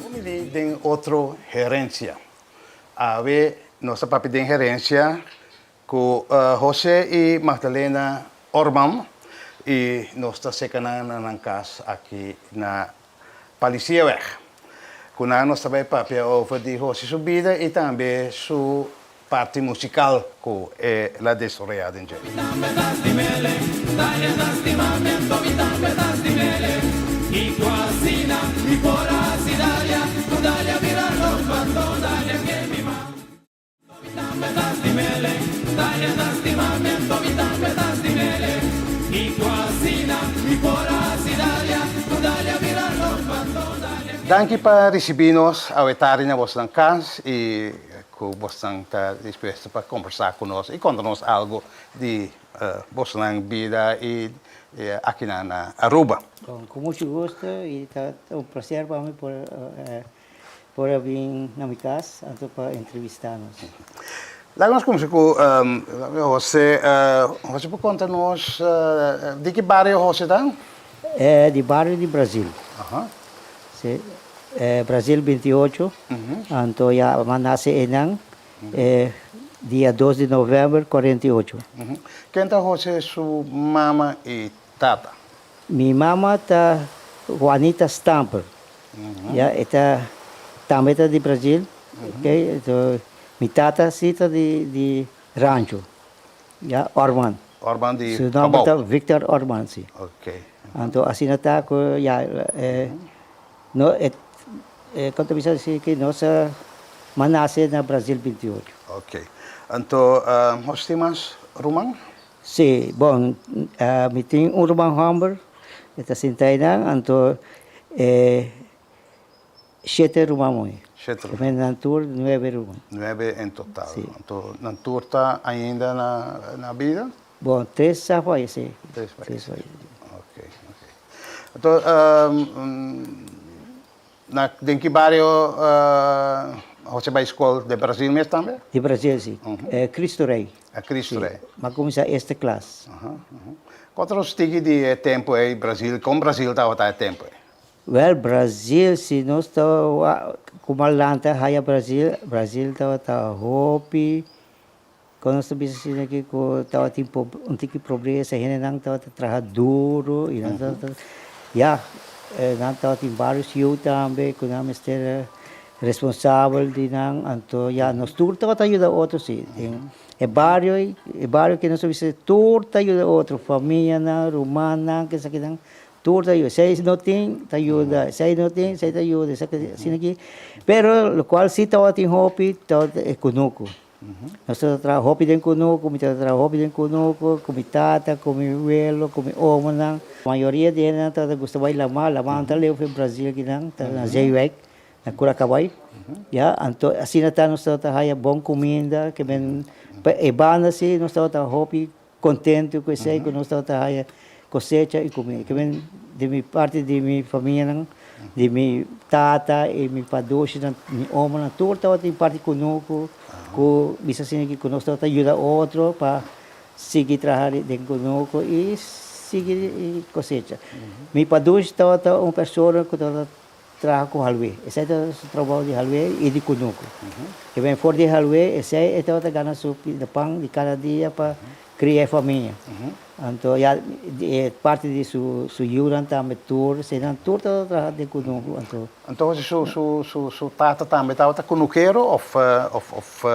Humili den otro herencia. Awe nos ta papia den herencia cu Jose y Magdalena Orman y nos ta seca nan na nan cas aki na Palisieweg. Cu nan nos ta bay papia over di Jose su bida y tambe su parti musical cu el a desaroya den dje. Danki pa ricibi nos awe tardi na bosnan cas y cu bosnan ta dispuesto pa combersa cu nos y conta nos algo di bosnan bida y akinan na Aruba. Con mucho gusto y ta un placer pa mi por Por a bin na mi cas anto pa entrevista nos. Laga nos cuminsa cu Jose. Jose por conta nos di ki bario Jose ta? Di bario di Brazil. Si, Brazil 28. Anto ya a nace eynan dia dos di november 48. Ken ta Jose su mama y tata? Mi mama ta Juanita Stamper. Ya e ta tambe ta di Brazil ok enton mi tata si ta di di rancho ya Orman. Orman di Su nomber ta Victor Orman si. Ok. Anto asina ta ku ya e no e kon ta bisa si ki nos a nase na Brazil 28. Ok anto nos tin mas ruman? Si, bon, mi tin un ruman hòmber, e ta sinta einan, anto e shete ruman muhé. Shete ruman. Nan tur nuebe ruman. Nuebe en total. Si. Anto nan tur ta ainda na bida? Bon, tres sa fayesé. Tres fayesé. Tres fayesé. Ok, ok. Anto, Na den ki bario José bai skol? Den Brasil mes tambe? Di Brasil si. Cristo Rey. A Cristo Rey. Si. M'a kuminsá eerste klas. Kon ta stigi di e tempu ei Brasil? Kon Brasil tabata e tempu ei? Wèl Brasil si nos ta wak ku m'a lanta haya Brasil, Brasil tabata hopi kon nos ta bisa asina aki ku tabatin un tiki pobresa hendenan tabata traha duru i nan tabata ya nan tabatin varios yu tambe ku nan mester responsabel di nan anto ya nos tur tabata yuda otro si den e bario e bario ke nos ta bisa tur ta yuda otro famianan rumannan kesakinan Tur ta yuda, esei no tin ta yuda, esei no tin, esei ta yuda, esaki asina aki. Pero lokual si tabatin hopi tabata e kunuku. Nos tabata traha hopi den kunuku, mi tabata traha hopi den kunuku ku mi tata, ku mi welo, ku mi omonan. Mayoria di hendenan tabata gusta bai lamá, lamá no ta leu for Brazil akinan, ta na Zeewijk, na Curacabai. Ya, anto asina ta nos tabata haya bon kuminda, ke men pa e banda si nos tabata hopi Contento cu esey cu nos tabata haya cosecha y comida. Ke men di mi parti di mi famianan, di mi tata y mi padoshinan, mi omonan, tur tabatin parti cunucu cu bisa asina cu nos tabata yuda otro pa sigui traha den cunucu y. sigui e kosecha. Mi padush tabata un persona ku tabata traha ku halwe. Esei tabata su trabou di halwe i di kunuku. E ben for di halwe esei e tabata gana su pida pan di kada dia pa kria e famia. Anto ya e parti di su su yunan tambe tur eseinan tur tabata traha den kunuku anto. Entonces su su su su tata tambe tabata kunukero of of of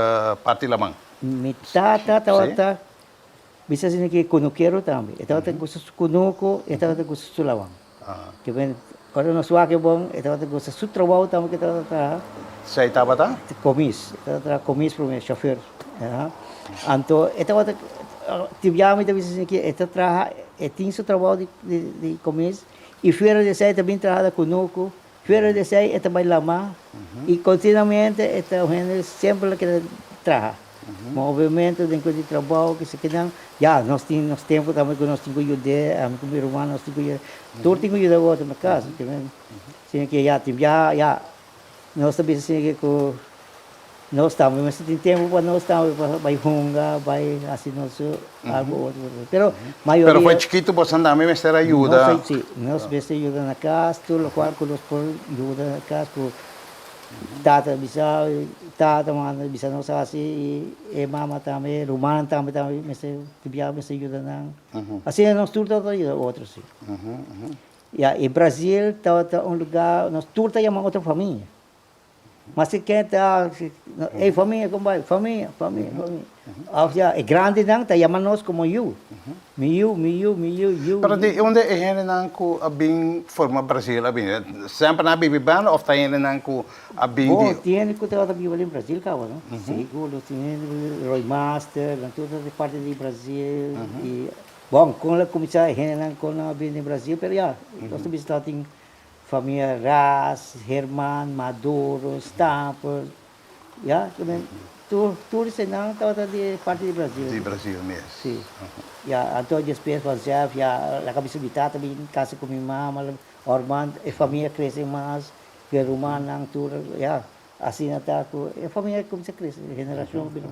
parti laman? Mi tata tabata bisa asina ki kunukero tambe. E tabata gusta su kunuku, e tabata gusta su laman. Ke men ora nos wak e bon e tabata gusta su trabou tambe ke tabata traha. Esei tabata? Komis. E tabata traha komis prome, shofer. Anto e tabata tin bia mi ta bisa asina ki e ta traha e tin su trabou di di komis i fuera di esei e ta bin traha na kunuku, fuera di esei e ta bai lama i kontinuamente e ta un hende semper lo keda traha. Movimento den di trabou kisa kinan ya nos tin nos tempo tambe ku nos tin ku yud'é ami ku mi ruman nos tin ku yuda tur tin ku yuda otro na kas asina ke ya tin biaha ya nos ta bisa asina ke ku nos tambe mester tin tempo pa nos tambe pa bai hunga bai hasi nos algo otro pero mayoria Pero for chikitu boso tambe mester a yuda. Nos si nos mester yuda na kas tur lokual ku nos por yuda na kas ku Tata bisa, tata manda bisa nos hasi y e mama tambe, rumannan tambe tambe mester di biaha mester yuda nan. Asina nos tur tabata yuda otro si. Ya e Brasil tabata un lugar nos tur ta yama otro famia. Maske ken ta ey famia kon bai, famia, famia, famia. Of ya e grandinan ta yama nos komo yu. Mi yu, mi yu, mi yu, yu. Pero di unda e hendenan ku a bin forma Brasil a bini? Semper nan a bibi banda of ta hendenan ku a bin di. Bo, tin hende ku tabata biba den Brasil kaba no. Sigur, tin hende, Roy Master, nan tur ta di parti di Brasil. I bon, kon a kuminsá e hendenan kon nan a bini den Brasil, pero ya, nos ta bisa tabatin famia Ras, Herman, Maduro, Stamper. Ya, tur tur eseinan tabata di parti di Brasil. Di Brasil mes. Si. Ya, anto despues vanzelf ya laga bisa mi tata bin casa cu mi mama, Orman, e famia crece mas, cu e rumannan tur, ya, asina ta cu e famia cuminsa crece, generacion bira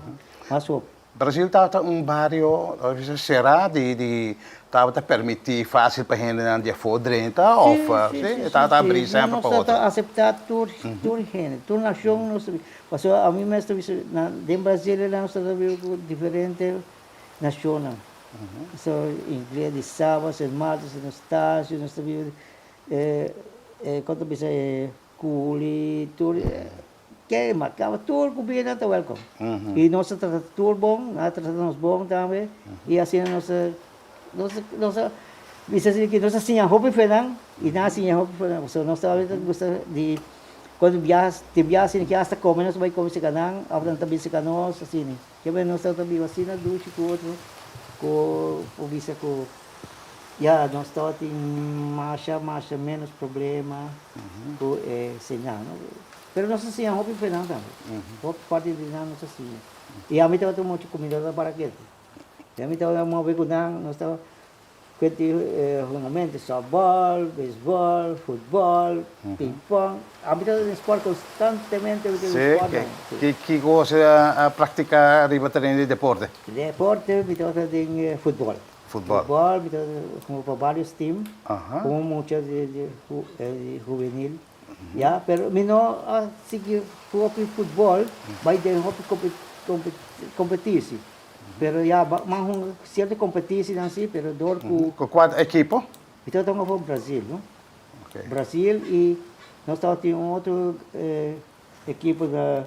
mas hopi. Brasil tabata un bario, lo bisa será di di tabata permití fácil pa hendenan di afó drenta òf Sí, sí, sí, e tabata sí, abrí sí. semper Nos pa ta otro? aseptá tur tur hende, tur nashon nos ta pasobra ami mes ta bisa na den Brasil nan nos ta biba ku diferente nashonnan. So ingles di Saba, Sint Maarten, Sint Eustatius, nos ta biba kon ta bisa e Kuli, tur. Ke marcaba tur cu bira ta welcome. Y nos a trata tur bon, nan a trata nos bon tambe y asina nos a nos a nos a bisa asina ki nos a siña hopi fe nan y nan a siña hopi fe nan pasobra nos ta gusta di cuando biaha tin biaha asina ki hasta come nos ta bay come cerca nan of nan ta bin cerca nos asina. Keb'e nos tabata biba asina dushi ku otro ku por bisa ku ya nos tabatin masha masha ménos problema ku e señal no. Pero nos a siña hopi fe nan tambe. Hopi parti di nan nos a siña. I ami tabata muchu kumida ta para ketu. I ami tabata move ku nan, nos tabata Kuenti hungamente softball, beisbòl, futbòl, pingpong. Ami ta den spòrt konstantemente mi ta den spòrt nan. Sí, kiko bo a praktiká riba tereno di deporte? Deporte mi tabata den futbòl. Futbòl. Futbòl mi tabata hunga pa vários tim, komo mucha di hubenil. Ya, pero mi no a sigui hopi futbòl, bai den hopi kompetisi. Pero ya, man hunga cierto competicianan si, pero door cu. Cu cua ekipo? Mi tabata hunga for Brazil, no? Okay. Brazil y nos tabatin un otro ekipo na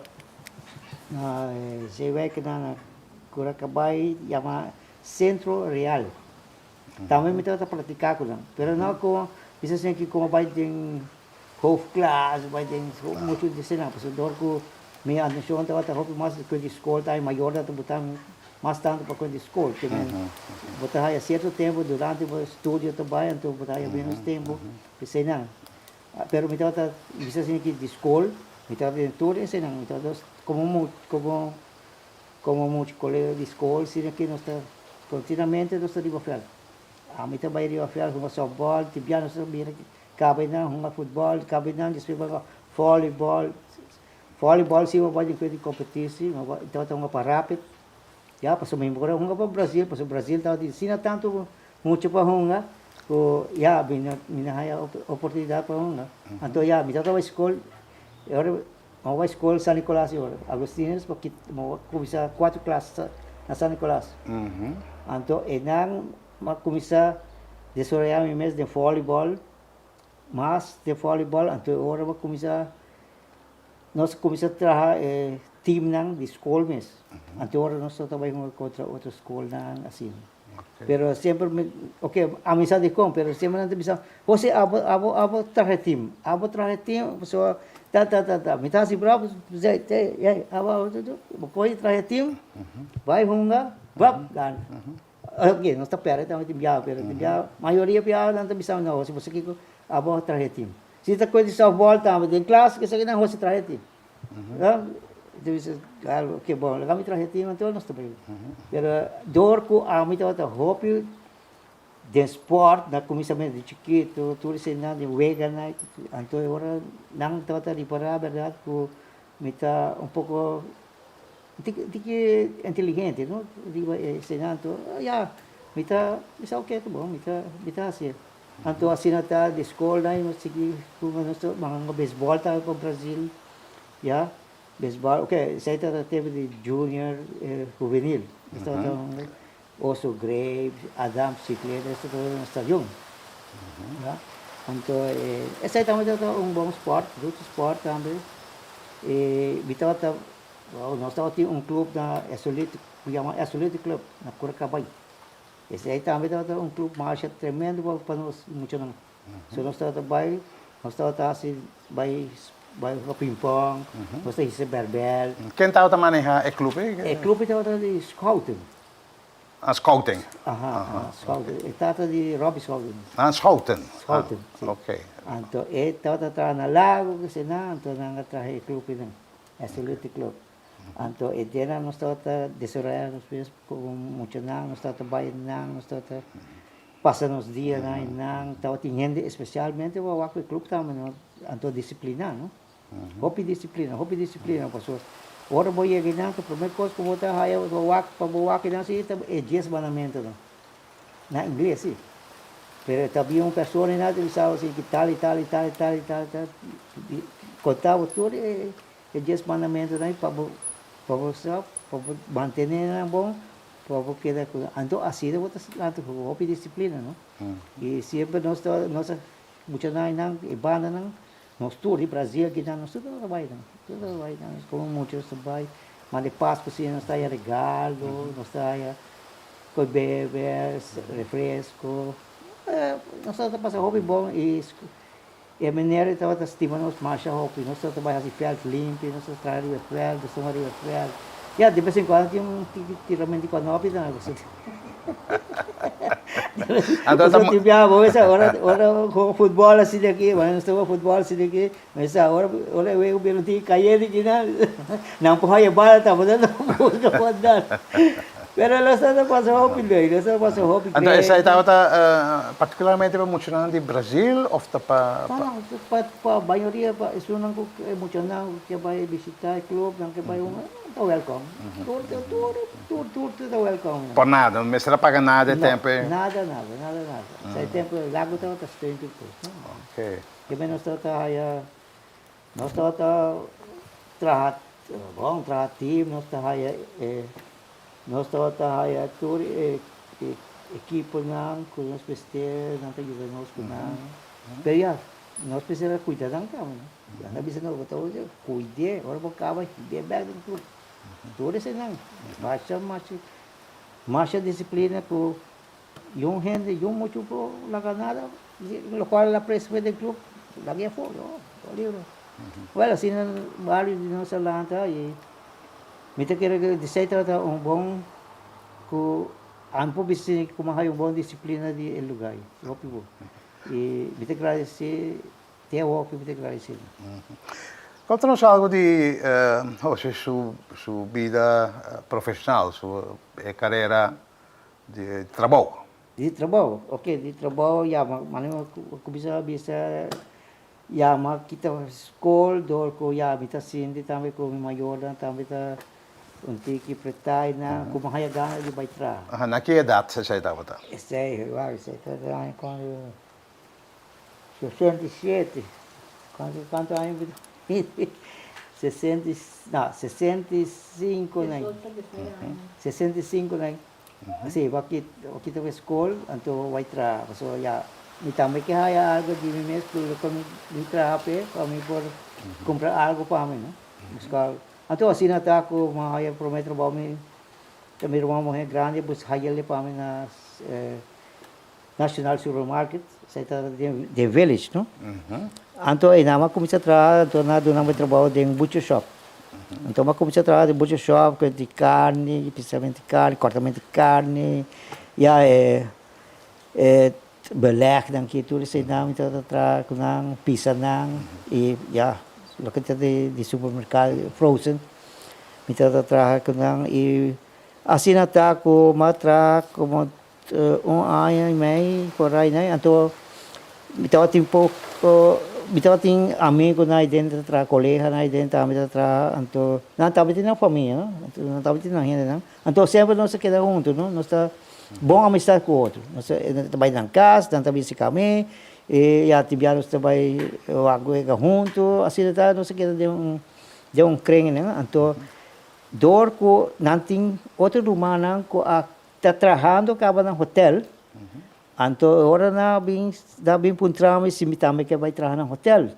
na Zeewijk na na Curacabai yama Centro Real. Tambe mi tabata practica cu nan, pero no como bisa asina ki como bay den hoofdklas, bay den mucho di esnan, pasobra door cu Mi atencion tabata hopi mas despues di scol ta e mayornan ta buta mi mas tanto pa cuenta di scol ke men bo ta haya cierto tempo durante bo estudio ta bay anto bo ta haya menos tempo p'esey nan pero mi tabata bisa asina ki di scol mi tabata den tur eseynan mi tabata como como como mucha colega di scol asina ki nos ta continuamente nos ta riba veld ami ta bay riba veld hunga softball tin bia nos ta bira caba eynan hunga futbol caba eynan despues bay hunga volleyball Volleyball si bo bai den di competitie, mi tabata hunga pa Rapid, ya, pasobra mi por a hunga pa Brazil, pasobra Brazil tabatin asina tantu Mucha pa hunga ku ya mi no mi no haya oportunidat pa hunga. Anto ya mi tabata bai skol e ora mi a bai skol San Nicolas e ora Augustinus pa kit mi a kuminsá kuater klas na San Nicolas. Anto einan mi a kuminsá desaroyá mi mes den volleyball mas den volleyball anto e ora mi a kuminsá nos a kuminsá traha e teamnan di skol mes. Anto e ora nos tabata bai hunga kontra otro skolnan asina. Pero semper mi, ok, ami sa dikon, pero semper nan ta bisa, Jose, abo, abo, abo traha e team, abo traha e team, pasobra tal, tal, tal, tal. Mi ta hasi bròf, te, te, ey, abo, abo, tu, tu, bo kohe traha e team, bai hunga, bap, gana. Ok, nos ta pèrdè tambe tin biaha, pero tin biaha, mayoria biaha nan ta bisa mi, no, Jose, bo sa kiko, abo traha e team. Si ta kohe di softball tambe, den klas, esakinan Jose traha e team. Ta bisa, ke bon, laga mi traha tin anto nos ta bai. Pero dor ku ami tabata hopi den sport na kuminsamentu di chikitu, tur eseinan den weganan, anto e ora nan tabata ripará bèrdat ku mi ta un poko tiki inteligente no riba eseinan anto ya mi ta bisa oke ta bon mi ta mi ta hasié. Anto asina ta di skolnan nos sigui ku nos ta manga beisbòl tambe pa Brazil ya beisbòl ok esei ta tempu di junior hubenil nos tabata hunga Oso Graves Adam Bicicleta esei tabata na stadion ya anto esei tambe tabata un bon spòrt duchi spòrt tambe i mi tabata nos tabatin un club na Esolito ku yama Esolito club na Curacabai. Esei tambe tabata un club masha tremendo pa pa nos muchanan. So nos tabata bai, nos tabata hasi bai bai hunga ping-pong, nos ta hisa berbel. Ken tabata maneha e club ei? E club ei tabata di Schouten. Ah, Schouten. Aha, aha, Schouten. E tata di Robbie Schouten. Ah, Schouten. Schouten, si. Oké. Anto e tabata traha na Lago, kese nan, anto nan a traha e club einan, Absolute Club. Anto e dianan nos tabata desaroyá nos mes komo muchanan, nos tabata bai nan, nos tabata pasa nos dianan einan, tabatin hende espesialmente ku a wak ku e club tambe no, anto disipliná no, hopi disiplina, hopi disiplina pasobra ora bo yega einan ta promé kos ku bo ta haya bo wak pa bo wak einan si ta e dies mandamentonan na ingles si, pero ta bin un persona einan ta bisa bo si ki tal i tal i tal i tal i tal i tal, konta bo tur e. E dies mandamentunan ei pa bo pa bo sa, pa bo mantené nan bon, pa bo keda ku nan. Anto asina bo ta lanta ku hopi disiplina, no? I siemper nos ta nos a muchanan einan, e bandanan, nos tur di Brazil kinan, nos tur tabata bai nan, tur tabata bai nan. Komo mucha nos ta bai, mas di Pasku si nos ta haya regalo, nos ta haya kos bebe, refresko. Nos tabata pasa hopi bon i. E meneer ei tabata stima nos masha hopi. Nos tabata bai hasi vèlt limpi, nos tabata traha riba e vèlt, nos tuma riba e vèlt. Ya, de bes en kuando tin un tiki tiramento di kònòpi tambe pasobra pasobra tin biaha bo mester ora ora hunga futbòl asina aki, bueno nos ta hunga futbòl asina aki, mester ora ora e wega bira un tiki kayente aki nan, nan por haya bala tambe nan ta buska por nan. Pero nos tabata pasa hopi leuk, nos tabata pasa hopi Anto great. esei tabata particularmente pa muchanan di Brazil of ta pa. No, no, pa pa mayoria pa esunnan ku e muchanan ku ke bai bishita e club, nan ke bai un, ta welcome. Tur tur tur tur tur ta welcome. Por nada, no mester a paga nada e tempo ei? No, nada nada, nada nada. Esei tempo Lago tabata steun tur kos, no. Ok. Ke men nos tabata haya, nos tabata traha, bon traha team, nos ta haya e. Nos tabata haya tur e ekiponan ku nos mester, nan ta yuda nos ku nan. Pero ya, nos mester a kuida nan tambe, no? Nan a bisa nos, bo ta kuid'é, ora bo kaba hib'é bèk den klub. Tur eseinan, masha, masha, masha disiplina ku yun hende, yun muchu por laga nada, lokual a preso den klub, lag'é afó, no, libro. Wèl, asina bario di nos a lanta i. Mi ta kere ku esei tabata un bon ku ami por bisa ku mi a haya un bon disiplina di e luga ei, hopi bon. I mi ta gradesé te awor ku mi ta gradesé nan. Konta nos algu di José su su bida profeshonal, su e karera di trabou. Di trabou, oke di trabou ya mi a kuminsá bisa Ya, m'a kita skol dor ku ya mi ta sinti tambe ku mi mayornan tambe ta. Un tiki pretá einan, ku mi haya gana di bai traha. Aha, na ki edat esei tabata? Esei, wak, esei ta aña kuantu, 67, kuantu, kuantu aña mi ta? Sesenta i, no, 65 nan, 65 nan. Si, bo a kita bo skol, anto bo bai traha, pasobra ya mi tambe ke haya algu di mi mes ku loke mi traha p'e, pa mi por kumpra algu pa mi, no. Buska Anto asina ta ku mi a haya promé trabou mi ta mi ruman muhé grandi a buska hayele pa mi na National Supermarket, esei ta den den Village no. Anto einan mi a kuminsá traha anto nan a duna mi trabou den butcher shop. Anto mi a kuminsá traha den butcher shop ku di karni, pisamentu di karni, kòrtamentu di karni, ya e e belegnan ki tur eseinan mi tabata traha ku nan, pisa nan i ya loke ta di supermerkado frozen mi tabata traha ku nan i asina ta ku mi a traha komo un aña i mei por ai nan anto mi tabatin poko mi tabatin amigunan ai dentro ta traha koleganan ai dentro tambe ta traha anto nan tabatin nan famia no nan tabatin nan hendenan. Anto semper nos ta keda huntu, no? Nos ta bon amistad ku otro. Nos ta bai nan kas, nan ta bin sika mi, i ya tin bia nos ta bai wak wega huntu, asina ta nos ta keda den un den un kring, no? Anto dor ku nan tin otro rumannan ku a ta trahando kaba na hotel, anto e ora nan a bin nan a bin puntra mi si mi tambe ke bai traha na hotel.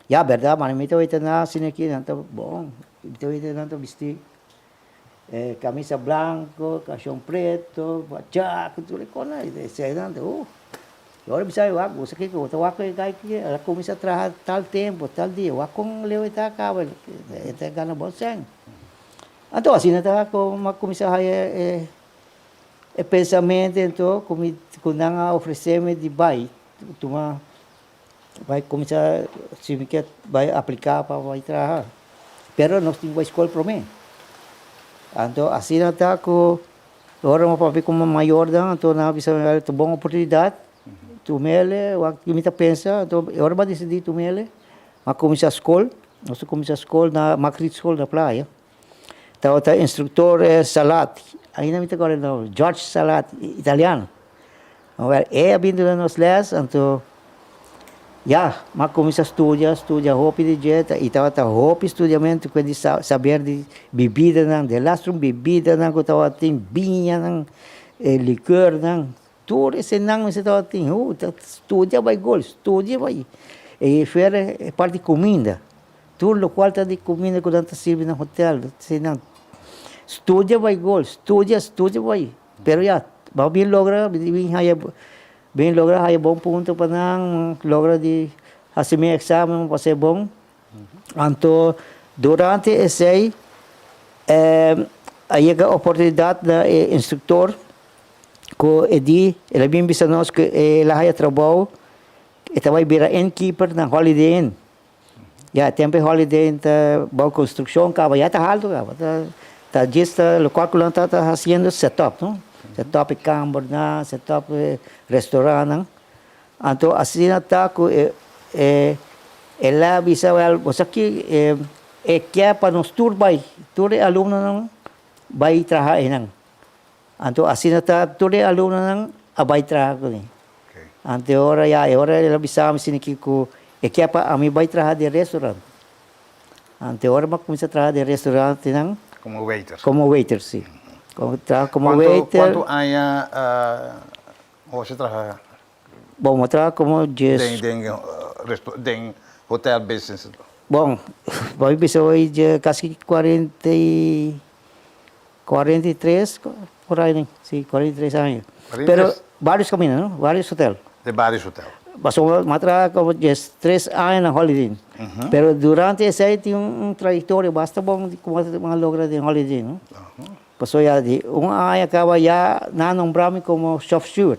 Ya berdad, mane mi ta weta nan asina aki, nan ta bon, mi ta weta nan ta bisti Camisa blanco, cashon preto, bachaco, tur e cosnan eseinan ta uh. Y ora bisa wak gosa kico bo ta wak e guy aki el a cuminsa traha tal tempo, tal dia, wak con leu e ta caba e ta gana bon cen. Anto asina ta como a cuminsa haya e e pensamento anto cu mi cu nan a ofrecemi di bay tuma bai cuminsa si mi kier bai aplica pa bai traha pero nos tin cu bai scol prome anto asina ta cu ora mi papia cu mi mayornan anto nan a bisa mi ta bon oportunidad tumele wak mi ta pensa anto e ora mi a dicidi tumele mi a cuminsa scol nos a cuminsa scol na Macrit school na playa tabata instructor Salat ainda mi ta acorda e nomber George Salat italiano. Awel, e a bin duna nos les, anto ya, m'a kuminsá studia, studia hopi di dje, i tabata hopi studiamentu ku di saber di bibidanan, delastro bibidanan ku tabatin, biñanan, e likernan, tur esenan mester tabatin, hu, ta studia bai gol, studia bai, i fuera e parti kuminda, tur lokual ta di kuminda ku nan ta sirbi na hotel, esenan, studia bai gol, studia, studia bai. Pero ya, bo bin logra, bin haya, bin logra haya bon punto pa nan, logra di hasi mi examen pa ser bon. Anto durante esei a yega oportunidad na e instructor cu e di, el a bin bisa nos cu el a haya trabou, e ta bay bira innkeeper na Holiday Inn. Ya e tempo e Holiday Inn ta bou construccion caba, ya ta halto caba, ta ta djis ta locual cu nan ta ta haciendo set up no, set up e cambernan, set up e restaurantnan. Anto asina ta cu e e el a bisa wel bo sa ki e e kier pa nos tur bay, tur e alumnonan bay traha eynan. Anto asina ta tur e alumnonan a bai traha ku mi. Anto e ora ya, e ora el a bisa mi asina ki ku e ke pa ami bai traha den restaurant. Anto e ora mi a kuminsá traha den restaurantenan. Komo waiter. Komo waiter, si. Komo traha komo waiter. Kuantu aña José traha? Bon, mi a traha komo djes. Den hotel business. Bon, bo a bisa hoy dje kasi 40 i. 43 por ahí, sí, 43 años. Pero varios caminos, no? Varios hotel. De varios hotel. Pasobra mi a traha como 13 aña na Holiday Inn. Pero durante esei tin un trayectoria basta bon di como mi a logra den Holiday Inn, no? Pasobra ya di un aña caba ya nan a nombra mi como shop steward.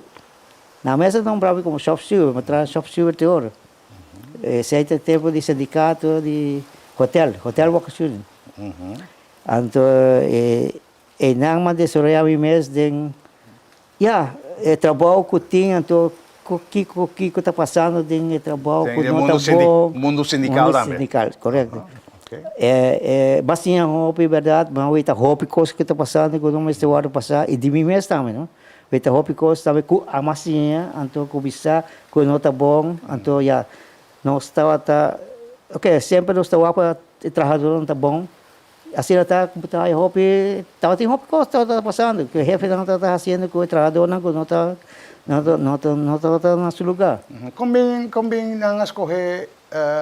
Nan mes a nombra mi como shop steward, mi a traha shop steward te ora. Esei ta e tempo di sindicato di hotel, Hotel Workers Union. Anto e einan m'a desaroyá mi mes den, ya, e trabou ku tin, anto ku kiko kiko ta pasando den e trabou ku no ta bon. Mundu sindikal tambe. Mundu sindikal, korekto. E mas siña hopi berdad, ma hoy ta hopi cos cu ta pasando cu no mester wordo pasa y di mi mes tambe no. Hoy ta hopi cos tambe cu a mas siña anto cu bisa cu no ta bon anto ya nos tabata ok semper nos ta wak pa e trahadornan ta bon asina ta cu ta haya hopi tabatin hopi cos tabata pasando cu e hefenan tabata haciendo cu e trahadornan cu no ta no ta no tabata na su lugar. Con bin con bin nan a scoge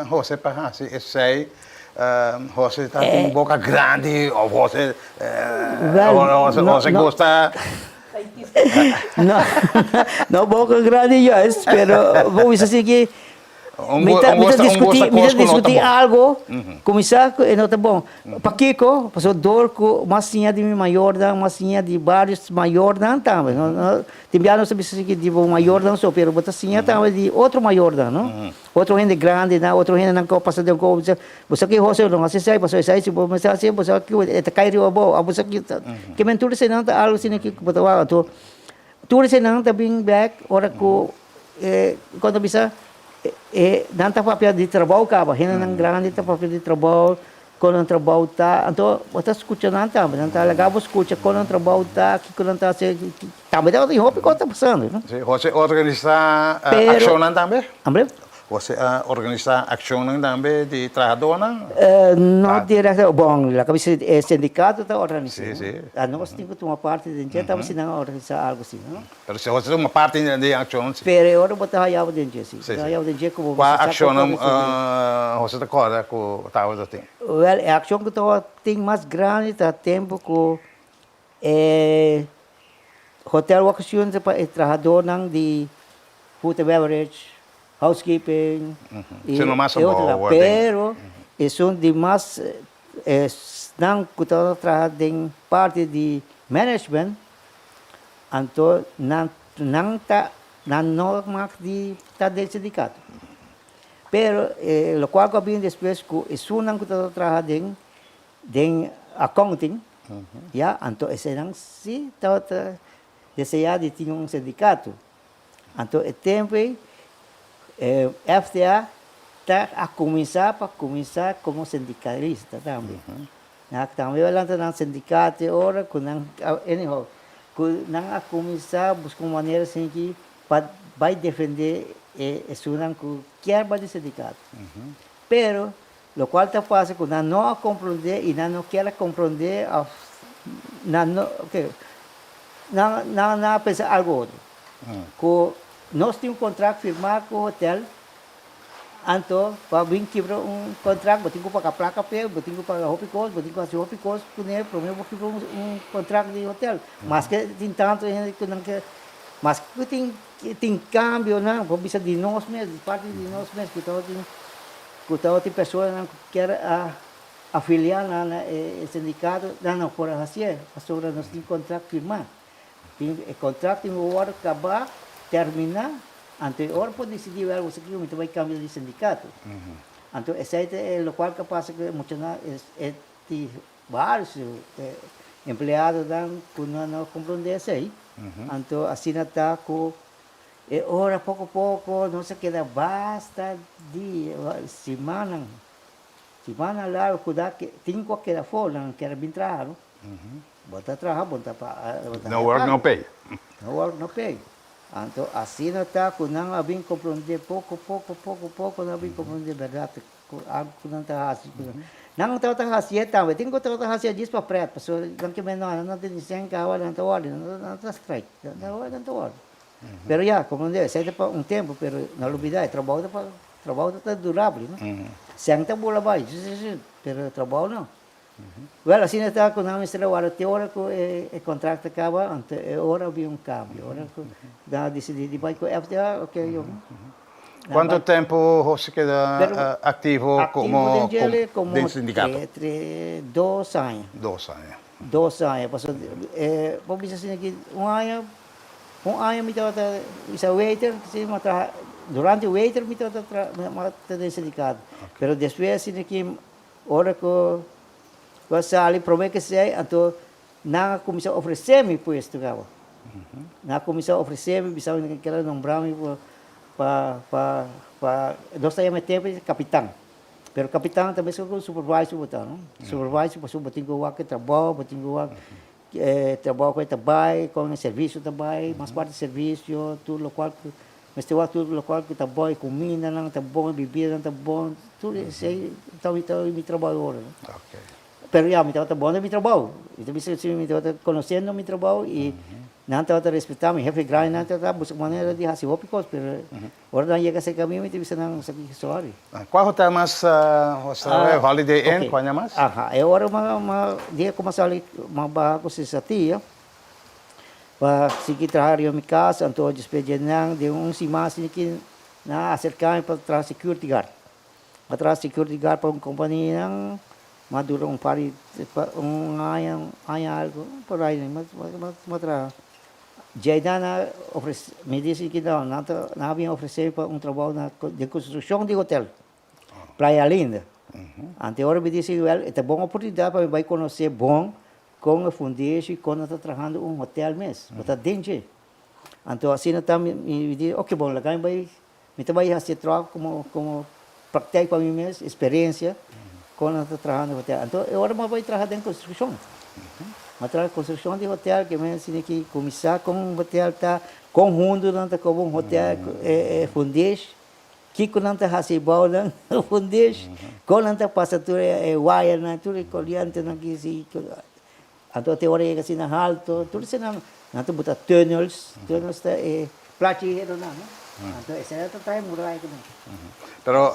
Jose pa hasi esei, Jose ta tin boka grandi of Jose Jose gusta. No, no boka grandi juist, pero bo bisa si ki mi ta mi ta diskuti mi ta diskuti algo kuminsá ku e no ta bon. Pakiko? Pasobra dor ku mas siña di mi mayornan, mas siña di varios mayornan tambe. Tin bia nos ta bisa si ki di bo mayornan so, pero bo ta siña tambe di otro mayornan, no? Otro hende grandinan, otro hendenan ku a pasa den ku bo bo sa ki José no hasi esei, pasobra esei si bo mester hasi bo sa ki e ta kai riba bo, bo sa ki ke men tur eseinan ta algu asina ki bo ta wak. Anto tur eseinan ta bin bek ora ku e kon ta bisa e nan ta papia di trabou kaba, hendenan grandi ta papia di trabou, kon nan trabou ta, anto bo ta skucha nan tambe, nan ta laga bo skucha kon nan trabou ta, kiko nan ta hasi. Tambe tabatin hopi kos ta pasando, no? Sí, José organisá akshonnan tambe? Ambre? José a organisá akshonnan tambe di trahadónan? No direkto, bon, laga bisa e sindikato ta organisá. Sí, sí. Anos tin ku tuma parti den dje, tabata si nan a organisá algu asina, no? Pero si José tuma parti den e akshonnan, sí. Pero e ora bo ta haya bo den dje, sí. Sí, sí. Bo ta haya bo den dje ku bo Kua mester sa ku akshonnan José ta kòrda ku tabata tin? Wèl, e akshon ku tabatin mas grandi ta tempu ku E hotel workers union ta pa e trahadornan di food and beverage, housekeeping y e otronan. Pero esun di mas esnan cu ta traha den parti di management anto nan nan ta nan no mag di ta den sindicato. Pero locual cu a bini despues cu esunnan cu ta traha den Den accounting, ya, anto eseinan si tabata desea di tin un sindicato. Anto e tempo ei e FTA ta a cuminsa pa cuminsa como sindicalista tambe. Nan tambe a lanta nan sindicato e ora cu nan, anyhow, cu nan a cuminsa busca un manera asinki pa bay defende e esunnan cu kier bay den sindicato. Pero Locual ta pasa cu nan no a comprende y nan no kier a comprende of nan no ok nan nan a pensa algo otro. Cu nos tin un contract firma cu hotel anto pa bin kibra un contract bo tin cu paga placa p'e, bo tin cu paga hopi cos, bo tin cu haci hopi cos cune prome bo kibra un contract di hotel. Maske tin tanto hende cu nan ke maske cu tin tin cambionan bo bisa di nos mes di parti di nos mes cu tabatin Ku tabatin personanan ku kier a afiliá nan na e sindikato, nan no por a hasié pasobra nos tin kontrakt firmá. Tin e kontrakt tin ku wòrdu kabá, terminá, anto e ora por disidí wèl bo sa kiko mi ta bai kambia di sindikato. Anto esei ta e lokual ku a pasa ku e muchanan e tin vários empleadonan ku nan no komprondé esei. Anto asina ta ku E ora poko poko nos a keda basta dia, simannan, simannan largu ku da tin ku a keda afó, nan kere bin traha no. Bo ta traha bo ta bo ta No work no pay. No work no pay. Anto asina ta ku nan a bin komprondé poko poko poko poko nan a bin komprondé bèrdat ku algu ku nan ta hasi ku nan tabata hasié tambe tin ku tabata hasié djis pa prèt pasobra nan ke meno nan ta di sèn kawa nan ta wòrdu nan ta strike nan ta wòrdu. Pero ya, comprende, esei ta pa un tempu, pero no lubida, e trabou ta pa, trabou ta durabel, no? Sèn ta bula bai, pero e trabou no. Wèl, asina ta ku nan mester a warda te ora ku e kontrakt a kaba, anto e ora a bin un kambio, ora ku nan a disidí di bai ku FDA, oke, yo. Kuantu tempu José keda aktivo komo den sindikato? Aktivo den djele komo tre, dos aña. Dos aña. Dos aña, pasobra bo bisa asina ki un aña. Un aña mi tabata bisa waiter, si mi a traha, durante waiter mi tabata traha, mi a ta den sindicato. Pero despues asina ki ora ku a sali prome ke sei, anto nan a kuminsá ofresé mi puesto kaba. Nan a kuminsá ofresé mi, bisa mi nan kier a nombra mi pa, pa, pa, nos ta yama e tempu kapitan. Pero kapitan ta meskos ku supervisor bo ta, no? Supervisor pasobra bo tin ku wak e trabou, bo tin ku wak e trabou ku e ta bai, kon e servisio ta bai, mas parti servisio, tur lokual ku mester wak tur lokual ku ta bon, e kumindanan ta bon, e bibidanan ta bon, tur esei ta mi trabou awor. Pero ya, mi tabata bon den mi trabou. Mi ta bisa si mi tabata konosiendo mi trabou i nan tabata respetá mi. Hefe grandinan tabata buska manera di hasi hopi kos, pero ora nan yega serka mi, mi ta bisa nan esaki sorry. Kua hotel mas bo ta Holiday Inn, kua ña mas? Aha, e ora mi dia ku mi a sali, mi a baha ku Sisatía pa sigui traha riba mi kas, anto despues dje nan den un siman asina ki nan a aserká mi pa traha security guard. A traha security guard pa un companianan, m'a dura un par di un aña, un aña algo, por ahí m'a traha. Djei nan a ofrece, mi dici ki no, nan ta nan a bin ofrece mi pa un trabou na den construccion di hotel, Playa Linda. Ante ora mi dici wel e ta bon oportunidad pa mi bai conoce bon con e fundeshi, con nan ta trahando un hotel mes, bo ta den dje. Anto asina ta mi di oke bon laga mi bai Mi ta bai hasi e tròk komo komo praktijk pa mi mes, eksperensia, kon nan ta traha den hotel. Anto e ora mi a bai traha den konstrukshon. Mi a traha konstrukshon di hotel ke mi a siña ki kuminsá kon un hotel ta, kon hundu nan ta koba un hotel, e fundesh, kiko nan ta hasi bou nan fundesh, kon nan ta pasa tur e wayernan, tur e korientenan ki si. Anto te ora yega asina halto, tur esei nan ta buta tunnels, tunnels ta e plachi heronan, no? Anto esei ta traha e muraya ku nan. Pero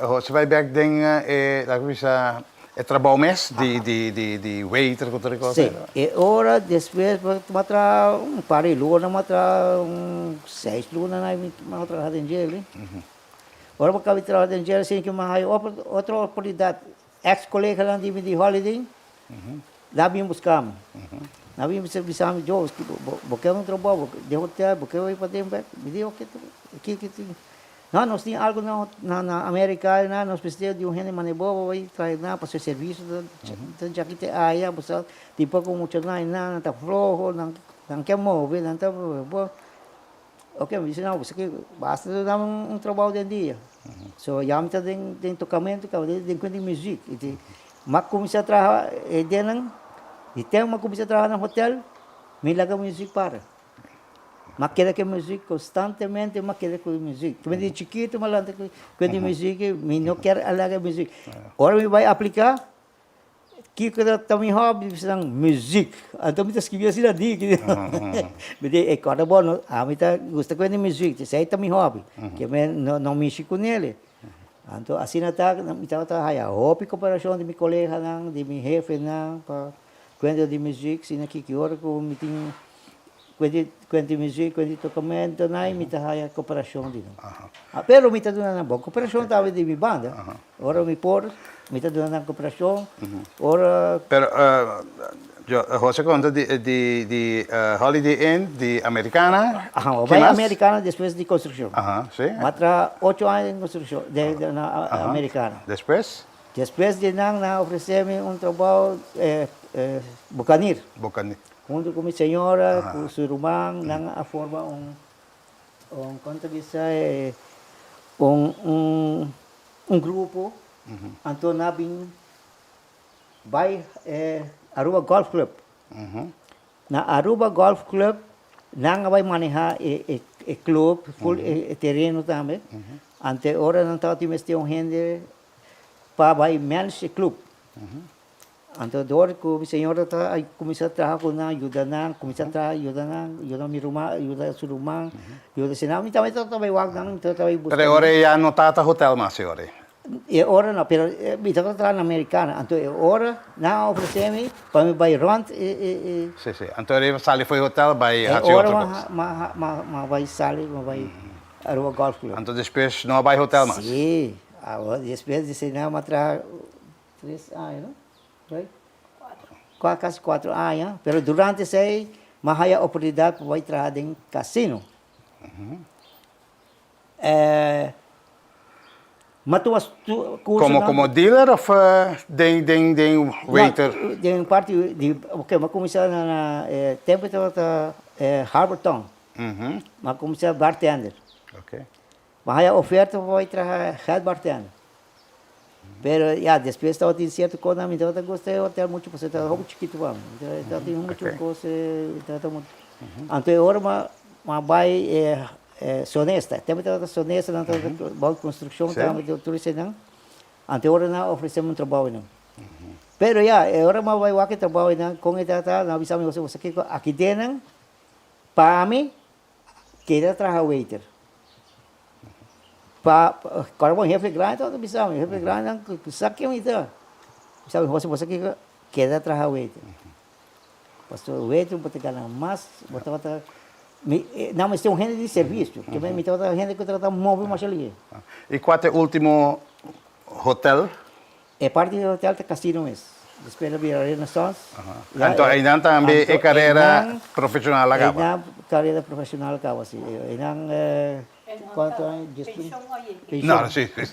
Jose bai bek den e, laga bisa, e trabou mes di di di di waiter ku tur e kos ei? Si, e ora despues mi a traha un par di luna, mi a traha un seis luna na mi a traha den djele. Ora mi a kaba di traha den djele asina ku mi a haya otro oportunidat, ex koleganan di mi di Holiday Inn, Nan a bin buska mi. Nan a bin bisa mi, Joe, bo ke un trabou den hotel, bo ke bai paden bek? Mi di, oke, kiko tin? No, nos tin algu na Amerika, nos mester di un hende manera bo, bo bai traha nan, pasobra e servisio ta djaki te aya, bo sa tin poko muchanan einan, nan ta floho, nan ke move, nan ta bo. Oke, mi bisa, no, bo sa ke basta duna mi un trabou den dia. So ya mi ta den tokamentu kaba, den kuenta di muzik. Mi a kuminsá traha e dianan, di tempu mi a kuminsá traha na hotel, mi laga muzik para. Mi a keda ku e muzik konstantemente, mi a keda ku e muzik. Ku mi di chikitu mi a lanta ku e muzik, mi no kier a laga e muzik. Ora mi bai apliká, Kiko ta mi hobby? Mi bisa nan, muziek. Anto mi ta skibi asina diki. Mi di, e kòrda bo, no, ami ta gusta kuenta muziek, esei ta mi hobby. Ke mi no mishi kunele. Anto asina ta, mi tabata haya hopi koperashon di mi koleganan, di mi hefenan pa kuenta di muziek, asina kiko ora ku mi tin Kuenti muziek, kuenti tokamento nan mi ta haya koperashon di nan. Pero mi ta duna nan bon koperashon tambe di mi banda. Ora mi por, mi ta duna nan koperashon. Ora. Pero Jose konta di di Holiday Inn, di Americana. Aha, bo bai Americana despues di konstrukshon. Mi a traha ocho aña den konstrukshon, na Americana. Despues? Despues di nan, nan a ofresé mi un trabou bukanir. Bukanir. Huntu ku mi señora, ku su ruman, nan a forma un, un kon ta bisa e, un, un, un grupo. Anto nan a bin bai e Aruba Golf Club. Na Aruba Golf Club nan a bai maneha e, e, e club, ful e, e tereno tambe. Anto e ora nan tabatin mester un hende pa bai manage e club. Anto dor ku mi señora ta a kuminsá traha ku nan, yuda nan, kuminsá traha, yuda nan, yuda mi ruman, yuda su ruman, yuda esei. Mi tambe tabata bai wak nan, mi tabata bai buska Pero e ora ei ya no tabata hotel mas e ora ei? E ora no, pero mi tabata traha na Americana. Anto e ora nan a ofresé mi pa mi bai rònt e e. Sí, sí. Anto e sali for e hotel bai hasi otro kos. E ora mi a bai sali, mi a bai Aruba Golf Club. Anto despues no a bai hotel mas? Sí, despues di esei nan mi a traha. Tres aña, no? Right? Cuatro. Casi cuatro aña, pero durante esey mi a haya oportunidad pa bay traha den casino. Mi a tuma curso Como como dealer of den den den waiter? No, den parti di, ok, mi a cuminsa na tempo tabata Harbor Town. Mi a cuminsa bartender. Ok. Mi a haya oferta pa bay traha head bartender. Pero ya, despues tabatin cierto cosnan mi tabata gusta e hotel mucho pasobra tabata hopi chikito pa mi. Tabatin mucho cos, tabata mucho. Anto e ora mi bai e Sonesta, e tempo tabata Sonesta, nan tabata bou construccion tambe, tur eseinan. Anto e ora nan a ofrece mi un trabou einan. Pero ya, e ora mi a bai wak e trabou einan, con e tabata, nan a bisa mi, bo sa kico, aki dennan, pa mi, Keda traha waiter. Pa kòrda bo hefe grandi tabata bisa mi, hefe grandinan ku sa ken mi ta. Bisa mi, Jose bo sa kiko? Keda traha waiter. Pasobra waiter bo ta gana mas, bo tabata, mi nan mester un hende di servisio, ke mi tabata hende ku tabata move masha lihe. I kua ta e ultimo hotel? E parti di hotel ta casino mes. Despues a bira Renaissance. Anto einan tambe e carera profesional a caba? Einan carera profesional a caba, si. Einan cuanto aña? Pension. No, si, si.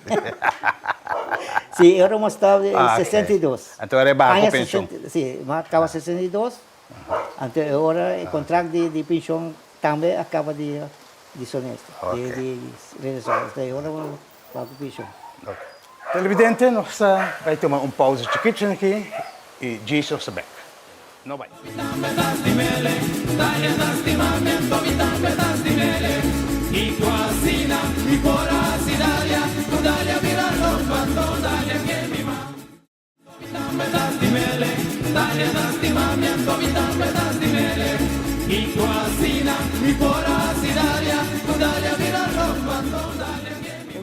Si, e ora mos ta 62. Anto era e baha cu pension. Si, mi a caba 62. Anto e ora e contract di pension tambe a caba di Sonesta, di Renaissance. E ora Baha cu pension. Televidente, nos ta bai tuma un pausa chikichi aki y djis nos ta bek. No bai.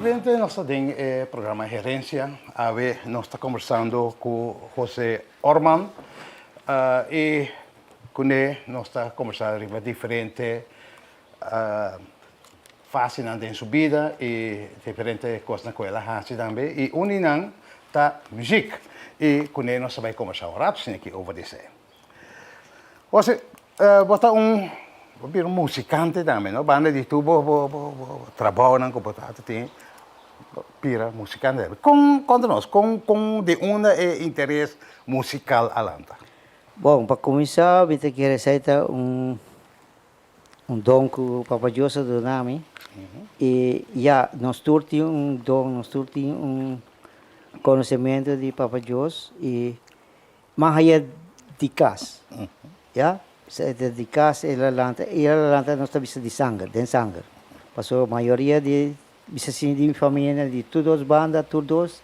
Realmente nos ta den e programa Herencia. Awe nos ta conversando cu Jose Orman y cune nos ta conversa riba diferente fasenan den su bida y diferente cosnan cu el a haci tambe y un di nan ta muziek y cune nos ta bay conversa un rato asina aki over di esey. Jose, bo ta un bo bira un musicante tambe no, banda di tur bo bo bo trabounan cu bo ta tin bo bira musicante tambe. Con conta nos con con di unda e interes musical a lanta? Bon, pa cuminsa mi ta kere esey ta un Un don ku Papa Dios a duna mi. I ya, nos tur tin un don, nos tur tin un konosementu di Papa Dios i mas aya di kas, ya. Di kas el a lanta, el a lanta nos ta bisa di sanger, den sanger. Pasobra mayoria di Bisa si di mi famia nan di tur dos banda tur dos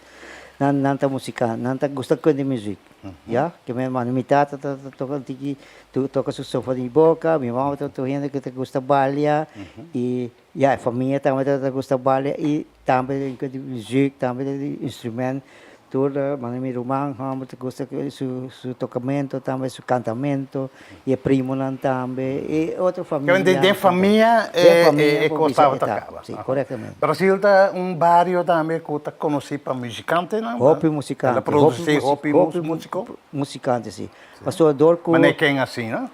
nan nan ta musica nan ta gusta kende music ya ke mi hermano mi tata ta toca un tiki toca su sofa di boca mi mama ta otro hende ku ta gusta balia y ya e famia tambe ta gusta balia y tambe kende music tambe di instrument Tur manera mi ruman homber ta gusta su su tocamento tambe, su cantamento, y e primonan tambe, y otro familia. Den den famia e cos tabata caba. Si, correctamente. Brasil ta un bario tambe cu ta conoci pa musicantenan. Hopi musicante. El a produci hopi musico. Musicante, si. Pasobra dor cu. Manera ken asina?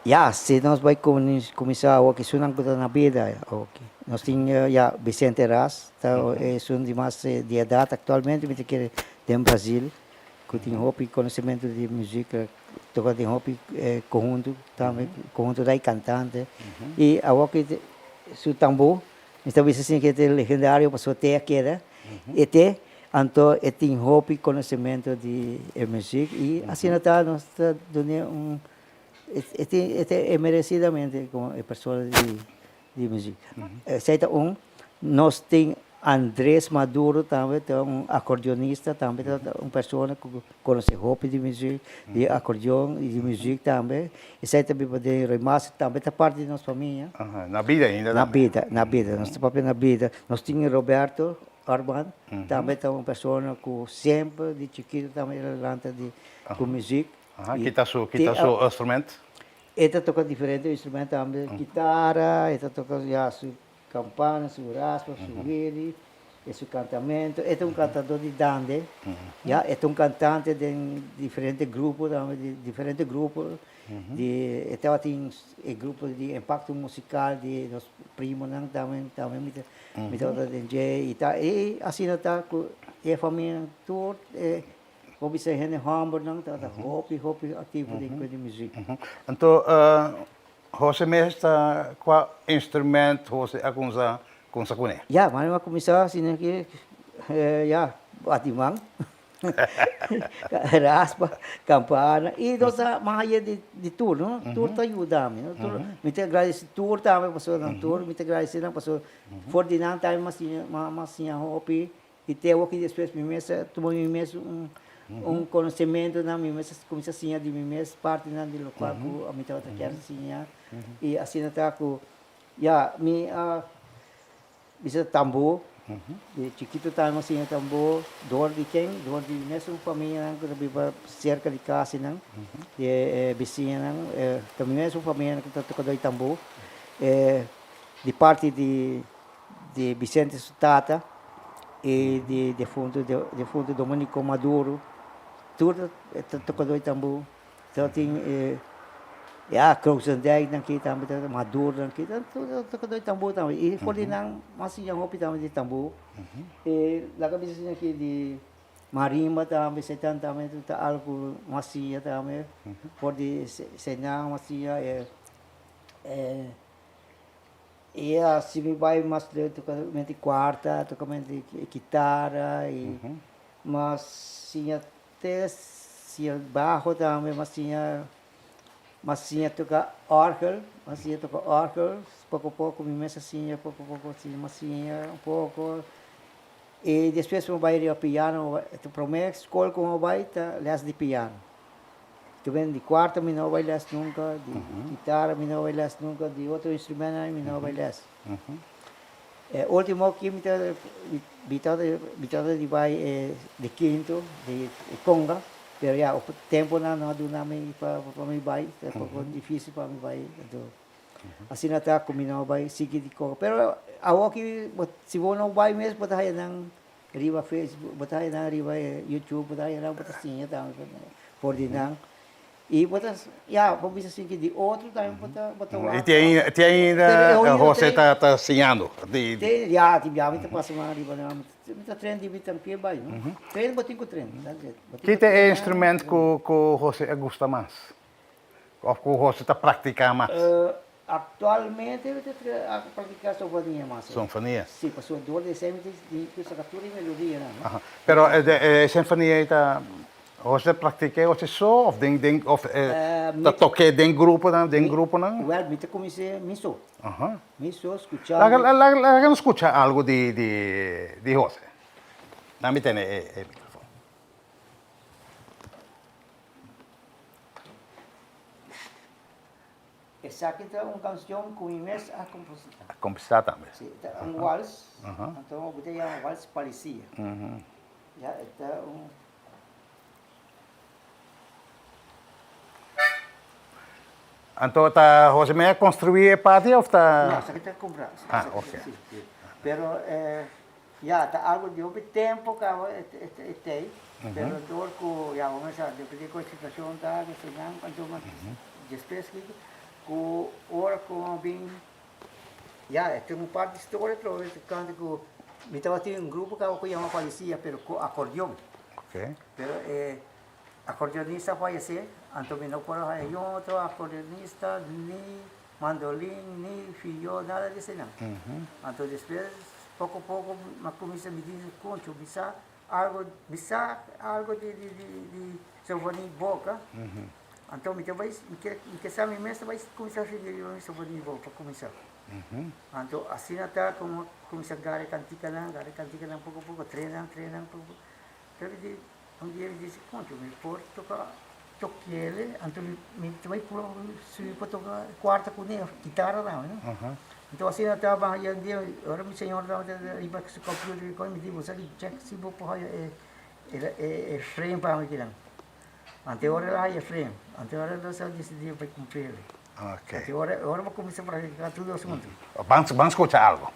Ya, si nos bai cuminsa awoki, esunnan cu ta na bida awoki. Nos tin ya Vicente Ras, ta esun di mas di edad actualmente, mi ta kere den Brasil, cu tin hopi conocimento di musica, toca den hopi conhunto tambe, conhunto dai cantante. Y awoki su tambu, mi ta bisa asina cu e ta legendario pasobra te a keda, e te, anto e tin hopi conocimento di e music y asina ta nos ta dun'e un. E tin e ta e merecidamente como e persona di di muziek. Esei ta un. Nos tin Andres Maduro tambe ta un acordeonista tambe ta un persona cu conoce hopi di muziek, di acordeon y di muziek tambe. Esei ta biba den Roimaster tambe ta parti di nos famia. Na bida ainda tambe. Na bida, na bida. Nos ta papia na bida. Nos tin Roberto Orban tambe ta un persona cu semper di chikito tambe el a lanta di cu muziek. Aha, kita su, kita su instrument? E ta toca diferente instrument tambe, kitara, e ta toca ya su campana, su raspa, su wiri, e su cantamento. E ta un cantador di dande, ya, e ta un cantante den diferente grupo tambe, di diferente grupo, di e tabatin e grupo di Impacto Musical di nos primonan tambe, tambe mi ta mi tabata den dje y ta y asina ta cu e famianan tur e Bo bisa hende hòmbernan tabata hopi hopi aktivo den kue di muzik. Anto Jose mes ta kua instrument Jose a kumsa kumsa kuné? Ya, mane mi a kuminsá asina ke ya. Bati man, raspa, campana y nos ta mas di di tur no, tur ta yuda mi no, tur mi ta agradeci tur tambe pasobra nan tur mi ta agradeci nan pasobra for di nan tambe mi a siña mi a siña hopi y te awo ki despues mi mes a tuma mi mes un un conocimento nan mi mes a cuminsa siña di mi mes partinan di locual cu ami tabata kier siña y asina ta cu ya mi a Bisa tambú, di chikitu tambe a siña tambú, dor di ken? Dor di mesun famianan ku ta biba serka di kasinan, di e bisiñanan, ta mi mesun famianan ku ta toka doi tambú. Di parti di di Vicente su tata i di defuntu defuntu Dominico Maduro, tur ta toka doi tambú. Tabatin e ya Krozendijknan ki tambe ta Madurnan ki ta tur ta toka dor di tambú tambe i for di nan mas siña hopi tambe di tambú e laga bisa asina ki di marimba tambe setan tambe ta algu ku mas siña tambe for di senan mas siña e i asi mi bai mas leu tokamente kuarta tokamente kitara i mas siña Te siña baho tambe, m'a siña, m'a siña toca orgel, m'a siña toca orgel, poco poco mi mes a siña, poco poco m'a siña un poco y despues mi bai riba piano, e prome scol cu mi bai ta les di piano, tumen di cuarto mi no bai les nunca, di guitarra mi no bai les nunca, di otro instrumentonan mi no bai les. E ultimo ki mi ta mi ta mi ta di bai e di kinto di conga pero ya temponan no a duna mi pa pa mi bai ta un poko dificil pa mi bai anto asina ta ku mi no a bai sigui di conga pero awoki bo si bo no bai mes bo ta haya nan riba facebook bo ta haya nan riba youtube bo ta haya nan bo ta siña tambe for di nan. I bo ta, ya, bo bisa sinti di otro tambe bo ta, bo ta wak. I te ainda Jose ta ta siñando? Te, ya, tin bia mi ta pasa mas riba nan, mi ta train di mi tambe bai, no? Train bo tin ku train. Ki ta e instrument ku ku Jose a gusta mas? Of ku Jose ta praktiká mas? Aktualmente mi ta praktiká sonfonia mas. Sonfonia? Si, pasobra dor di esei mi tin ku saka tur e melodianan, no? Pero e sinfonia ei ta Os ta practiqué os so of den den of ta toqué den gruponan den gruponan? Wel mi ta cuminsé mi so. Mi so scuchando. Laga laga laga nos scucha algo di di di Jose. Nan mi tene e e microfoon. Esaki ta un cancion cu mi mes a composita. A composita tambe. Si, ta un wals, anto bo ta yama wals palicia. Ya e ta un. Anto ta Jose Mea construi e parti of ta? No, esaki ta cumpra. Ah, ok. Si, si. Pero ya, ta algo di hopi tempo caba e tey, pero door cu ya bo mester sa depende con e situacion ta, esnan, anto despues cu ora cu a bin. Ya, e tin un par di storia trobe tocante cu mi tabatin un grupo caba cu yama Policía pero cu acordeon. Pero e acordeonista a fayece, anto mi no por a haya niun otro acordeonista, ni mandolin, ni fiyo, nada di eseinan. Anto despues poco poco mi a cuminsa mi di concho mi sa algo, mi sa algo di di di sinfonia boca. Anto mi ta bai, mi ke, mi ke sa mi mes ta bai kuminsá sigui riba mi sobrino pa kuminsá. Anto asina ta komo kuminsá gara e kantikanan, gara e kantikanan poko poko, trenan, trenan poko poko. Pero mi di, un dia mi disi, koncho mi por toka tokele, anto mi mi ta bai puru subi pa toka kuarta kuné òf kitara tambe no. Anto asina ta baha i un dia ora mi señora tabata riba su computer mi di, bo sa di check si bo por haña e e frame pa mi kinan. Ante ora el a haya frame, ante ora nos a disidí pa cumplí. Ok. Ante ora, ora bo cuminsa practica tur dos hunto. Ban, ban scucha algo.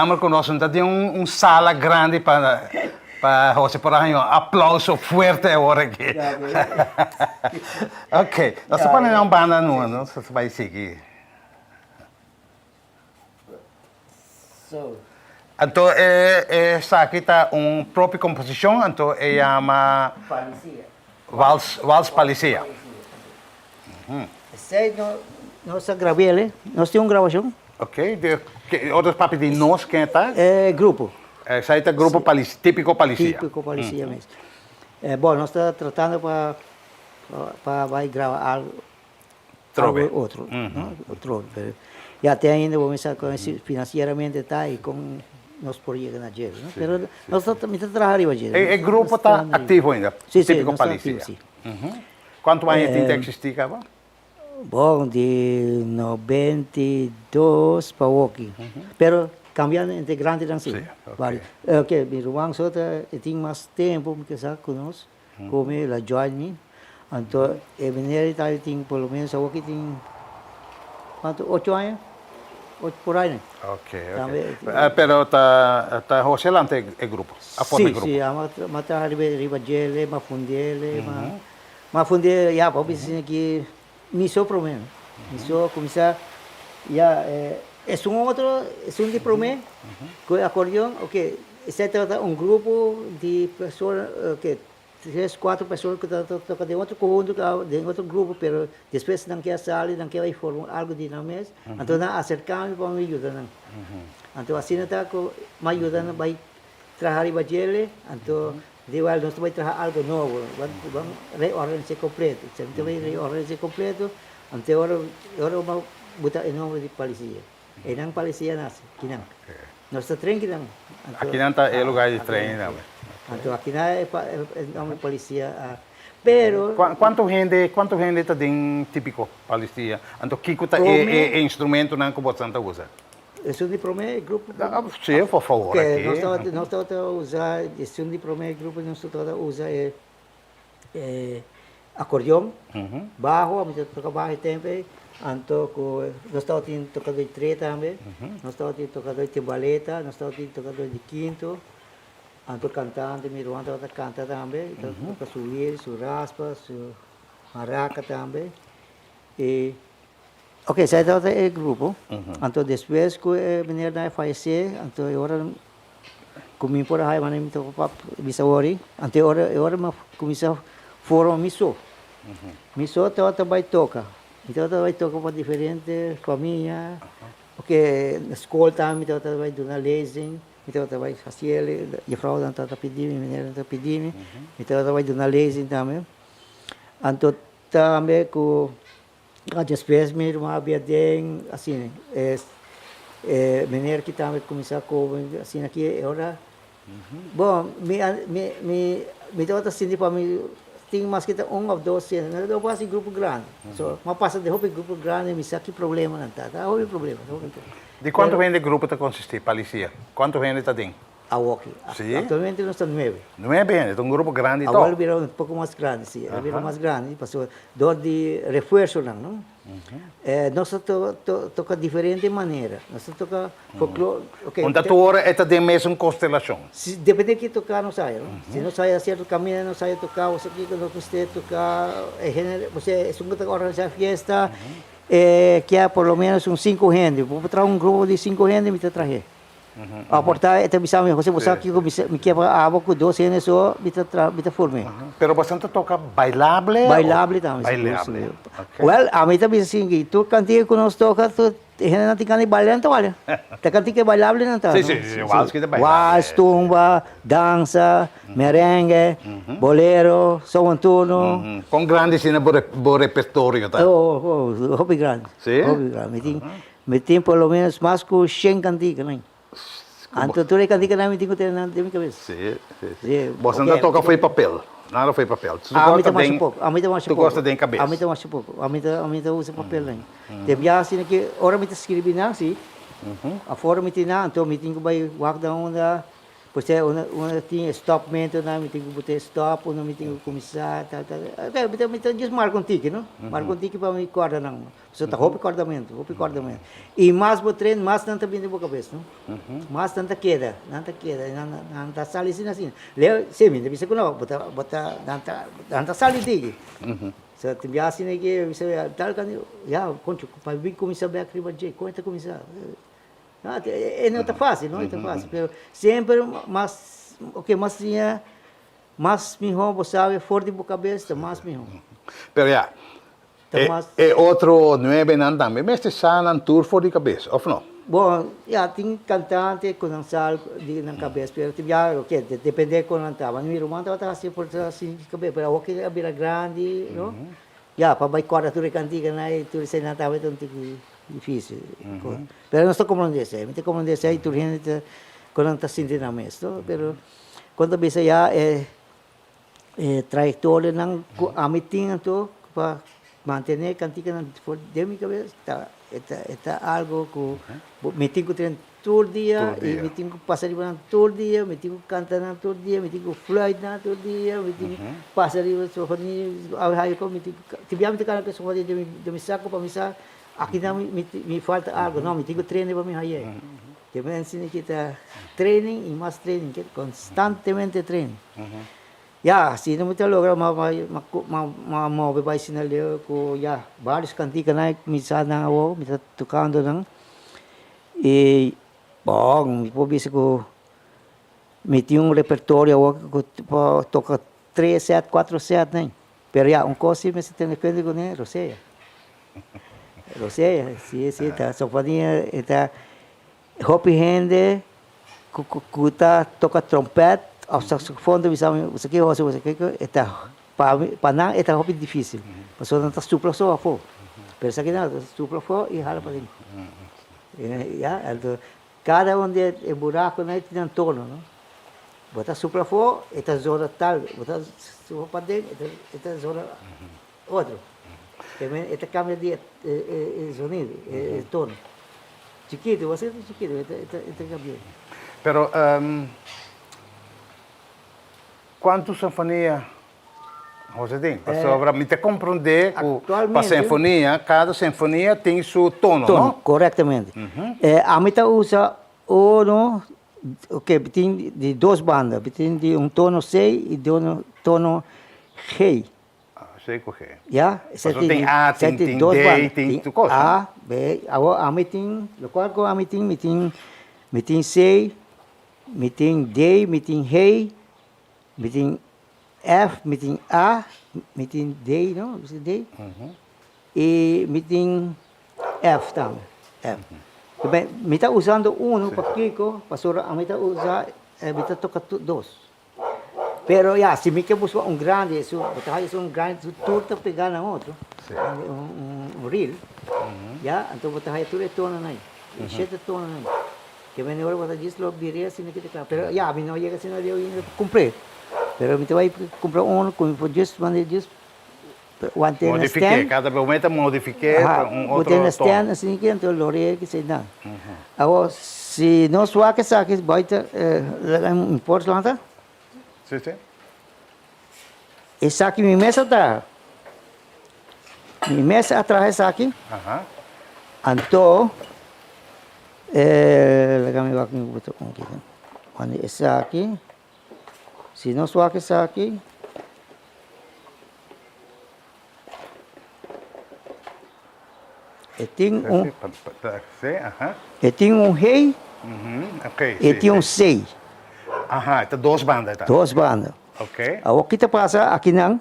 Jammer ku nos no ta den un sala grandi pa pa Jose por a haña un aplauso fuerte awor aki. Ok, nos ta pone nan un banda numa, nos ta bai sigui. Anto e esaki ta un propio komposishon, anto e yama Wals Wals Palisea. Esei nos a grab'el, nos tin un grabashon. Ok, de otro papia di nos ken ta? E grupo. Esei ta grupo Típico Palisea. Típico Palisea mes. Bon, nos ta tratando pa pa bai graba algo. Trobe. Algo otro, no? Trobe, pero ya te ainda bo mester con si financieramente ta y con nos por yega na dje, no? Pero nos ta mi ta traha riba dje. E grupo ta activo ainda? Si, si, Típico nos ta Palisea. activo, si. Cuanto aña tin ta existi caba? Bon, di 92 pa woki. Pero cambiando integrantenan si. Si, ok. Varios. Ok, mi ruman so ta e tin mas tempo mi kesa cu nos. Come el a join mi. Anto e meneer ei ta tin por lo menos awor ki tin cuanto ocho aña? Ocho por ahi ne. Ok, ok. Pero ta ta Jose lanta e grupo, a forma e grupo. Si, si, a m'a traha riba riba djele, m'a fundele, m'a m'a fund'e ya bo bisa asina ki mi so prome no. Mi so cuminsa ya esun otro esun di prome cu e acordeon ok. Esei tabata un grupo di persona ke tres kuater persona ku tabata toka den otro konhunto den otro grupo pero despues nan ke a sali nan ke a bai forma algu di nan mes anto nan a aserka mi pa mi yuda nan anto asina ta ku mi a yuda nan bai traha riba djele anto di wèl nos ta bai traha algu nobo ban reorganis'é kompleto mi ta bai reorganis'é kompleto anto e ora e ora mi a buta e nomber di palisia. Einan Palisia nase, kinan. Nos ta tren kinan. Akinan ta e lugar di tren tambe. Anto akinan e nomber Palisia a pero. Cuanto hende, cuanto hende ta den Tipico Palisia? Anto kico ta e instrumentonan cu boso ta usa? Esun di prome grupo. Si, por favor aki. Nos tabata usa, esun di prome grupo nos tabata usa e acordeon, baho, ami ta toca baho e tempo ei, anto cu nos tabatin tocador di tre tambe, nos tabatin tocador di timbaleta, nos tabatin tocador di quinto, anto cantante, mi ruman tabata canta tambe, tabata toca su wiri, su raspa, su maraca tambe, y ok, esei tabata e grupo, anto despues cu e meneer nan a fayece, anto e ora Ku mi por a haya manera mi ta pap bisa wori, anto e ora e ora mi a kuminsá forma mi so. Mi so tabata bai toka, mi tabata bai toka pa diferente famia, oke na skol tambe mi tabata bai duna lezing, mi tabata bai hasi el, jefrounan tabata pidi mi, menernan tabata pidi mi, mi tabata bai duna lezing tambe. Anto tambe ku Despues mi ruman a bia den asina e meneer ki tambe kuminsá kobe asina aki e ora bon mi mi mi mi tabata sinti pa mi tin maske ta un òf dos sena no por hasi grupo grandi so mi a pasa den hopi grupo grandi mi sa ki problemanan ta ta hopi problema hopi problema. Di kuantu hende e grupo ta konsistí palisia kuantu hende ta den? Awoki. Sí. Actualmente nos ta nuebe. Nuebe hende, ta un grupo grandi toch? Awor a bira un poco mas grandi, sí. A bira mas grandi pasobra dor di refuerzonan, no? Nos ta toca diferente manera. Nos ta toca folklor, ok. Un ta tur ora e ta den mesun constelacion? Sí, depende ki toca nos haya, no? Si nos haya cierto caminda nos haya toca, osea kico nos mester toca, e genero, osea esun cu ta organisa fiesta, e kia por lo menos un cinco hende. Bo por traha un grupo di cinco hende, mi ta trahe. A por ta e ta bisa mi, José, bo sa kiko mi ke pa abo ku dos hende so mi ta traha, mi ta form'é. Pero boso ta toka bailable o? Bailable tambe, si. Bailable, ok. Wèl, ami ta bisa asin ki tur kantika ku nos toka, tur e hendenan tin gana di baila, nan ta baila. Ta kantika bailable nan ta. Si, si, si, wals ki ta bailable. Wals, tumba, dansa, merengue, bolero, son un turno. Kon grandi asina bo repertorio ta? Oh, oh, hopi grandi. Si? Hopi grandi. Mi tin Mi tin por lo menos mas ku shen kantikanan. Anto tur e kantikanan mi tin ku tene nan den mi kabes. Sí, sí, sí. Boso no ta toka fo'i papel? Nada fo'i papel. Ami ta masha poko, ami ta masha poko. Tur kos ta den kabes. Ami ta masha poko. Ami ta, ami ta usa papelnan. Te biaha asina ki ora mi ta skribi nan si, afor mi tin nan, anto mi tin ku bai wak nan unda. Pues unda unda tin e stopmentonan mi tin ku bota e stop, unda mi tin ku kuminsá tal tal. Mi ta mi ta djis marka un tiki no, marka un tiki pa mi kòrda nan. Pasobra ta hopi kòrdamentu, hopi kòrdamentu. I mas bo tren mas nan ta bini den bo kabes no. Mas nan ta keda, nan ta keda, nan nan ta sali asina asina. Leo, si mi ta bisa ku no, bo ta bo ta nan ta nan ta sali tiki. So tin biaha asina ke mi bisa tal kende, ya koncho pa mi bin kuminsá bèk riba dje, kon e ta kuminsá? No, e no ta fácil, no e ta fácil, pero semper mas, oke, mas siña, mas mihó bo sabe for di bo kabes, ta mas mihó. Pero ya, Ta e, mas. e otro nuebenan tambe mester sa nan tur for di kabes, òf no? Bon, ya, tin kantante ku nan sa di nan kabes, pero tin biaha, oke, depende kon nan ta. Mi ruman tabata hasi por ta hasi di kabes, pero awor ke a bira grandi, no, ya, pa bai kòrda tur e kantikanan ei, tur eseinan tabata un tiki Difícil. Pero nos ta comprende esei. Mi ta comprende esei, tur hende ta cu nan ta sinti nan mes, no? Pero con ta bisa ya e e trayectorianan cu ami tin anto pa mantene canticanan for den mi cabes ta e ta e ta algo cu mi tin cu tren tur dia y mi tin cu pasa riba nan tur dia, mi tin cu canta nan tur dia, mi tin cu fluit nan tur dia, mi tin cu pasa riba sofonia, mi tin cu, tin bia mi ta canta cu sofonia den mi saco pa mi sa Aki nan mi falta algo, no, mi tin ku train pa mi haye. Ke men asina ki ta training i mas training, konstantemente train. Ya, asina mi ta logra ma move bai asina leu ku ya varios kantikanan mi sa nan awor, mi ta tokando nan. I bon, mi por bisa ku mi tin un repertorio awor ku por toka tres set, kuatro set nan. Pero ya, un kos si mester tene kuenta kuné, rosea. Rosea, si, si, ta sofonia, e ta hopi hende ku ku ta toka trompèt òf saksofon ta bisa mi, boso ke hose, boso ke ke, e ta pa mi, pa nan e ta hopi difísil, pasobra nan ta supla so afó, pero esaki nan ta supla afó i hala paden. Ya, anto Kada un di e burakunan ei tin un tono, no? Bo ta supla afó, e ta zona tal, bo ta supla paden, e ta zona otro. E ta kambia di e zonido, e tono. Chikitu, bo sinti chikitu, e ta kambia. Pero, kuantu sinfonia José tin? Pasobra mi ta komprondé ku pa sinfonia, kada sinfonia tin su tono, no? Korektamente. Ami ta usa unu, oke, mi tin di dos banda. Mi tin di un tono C i di un tono G. C ku G. Ya. Pasobra tin A, tin D, tin tur kos. A, B, awor ami tin, lokual ku ami tin, mi tin, mi tin C, mi tin D, mi tin G, Mi tin F, mi tin A, mi tin D, no? Mi tin D. I mi tin F tambe, F. Mi ta usando uno pakiko pasobra ami ta usa, mi ta toka tur dos. Pero ya, si mi ke buska un grandi, esun, bo ta haya esun grandi, su tur ta pega na otro, un ril, ya, anto bo ta haya tur e tononan ei, e shete tononan ei. Ke mende ora bo ta djis lo biri asina ki ta kla. Pero ya, mi no yega asina leu ainda pa kumpr'é. Pero mi ta bai kumpra unu ku mi por djis manda djis want'é na Modifiké, stand. kada bes bo mester modifiké pa un otro Bot'é na tono. stand asina ki anto lo rei ki esei nan. Awor, si nos wak esaki bai ta laga mi por lanta? Si, si. Esaki mi mes a traha. Mi mes a traha esaki. Anto, laga mi wak mi buta un kiko. Cuando esaki, si nos wak esaki, e tin un, e tin un G, e tin un C. Aha, e ta dos banda e ta. Dos banda. Ok. Awor ki ta pasa akinan,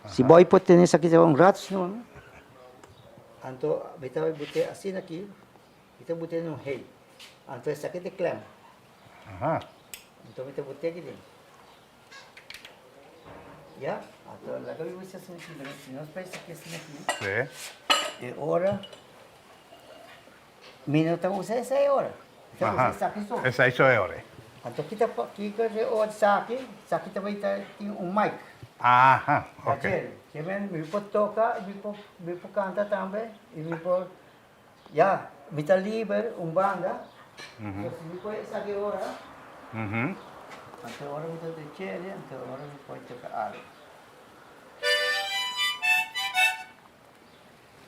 si boy por tene esaki ta un rato si no. Anto mi ta bute asina aki, mi ta bute den un hei. Anto esaki ta e klem. Aha. Anto mi ta bute aki den. Ya, anto laga mi bisa asina aki, si nos pone esaki asina aki. Si. E ora Mi no ta usa esei ora. Mi ta usa esaki so. Esei so e ora. Anto kita kiko e ora esaki, esaki ta bai ta tin un mic. Aha, ok. Ke men mi por toka, mi por mi por kanta tambe i mi por ya, mi ta liber un banda. So si mi por esaki ora. Anto ora mi ta drech'e, anto ora mi por toca algo.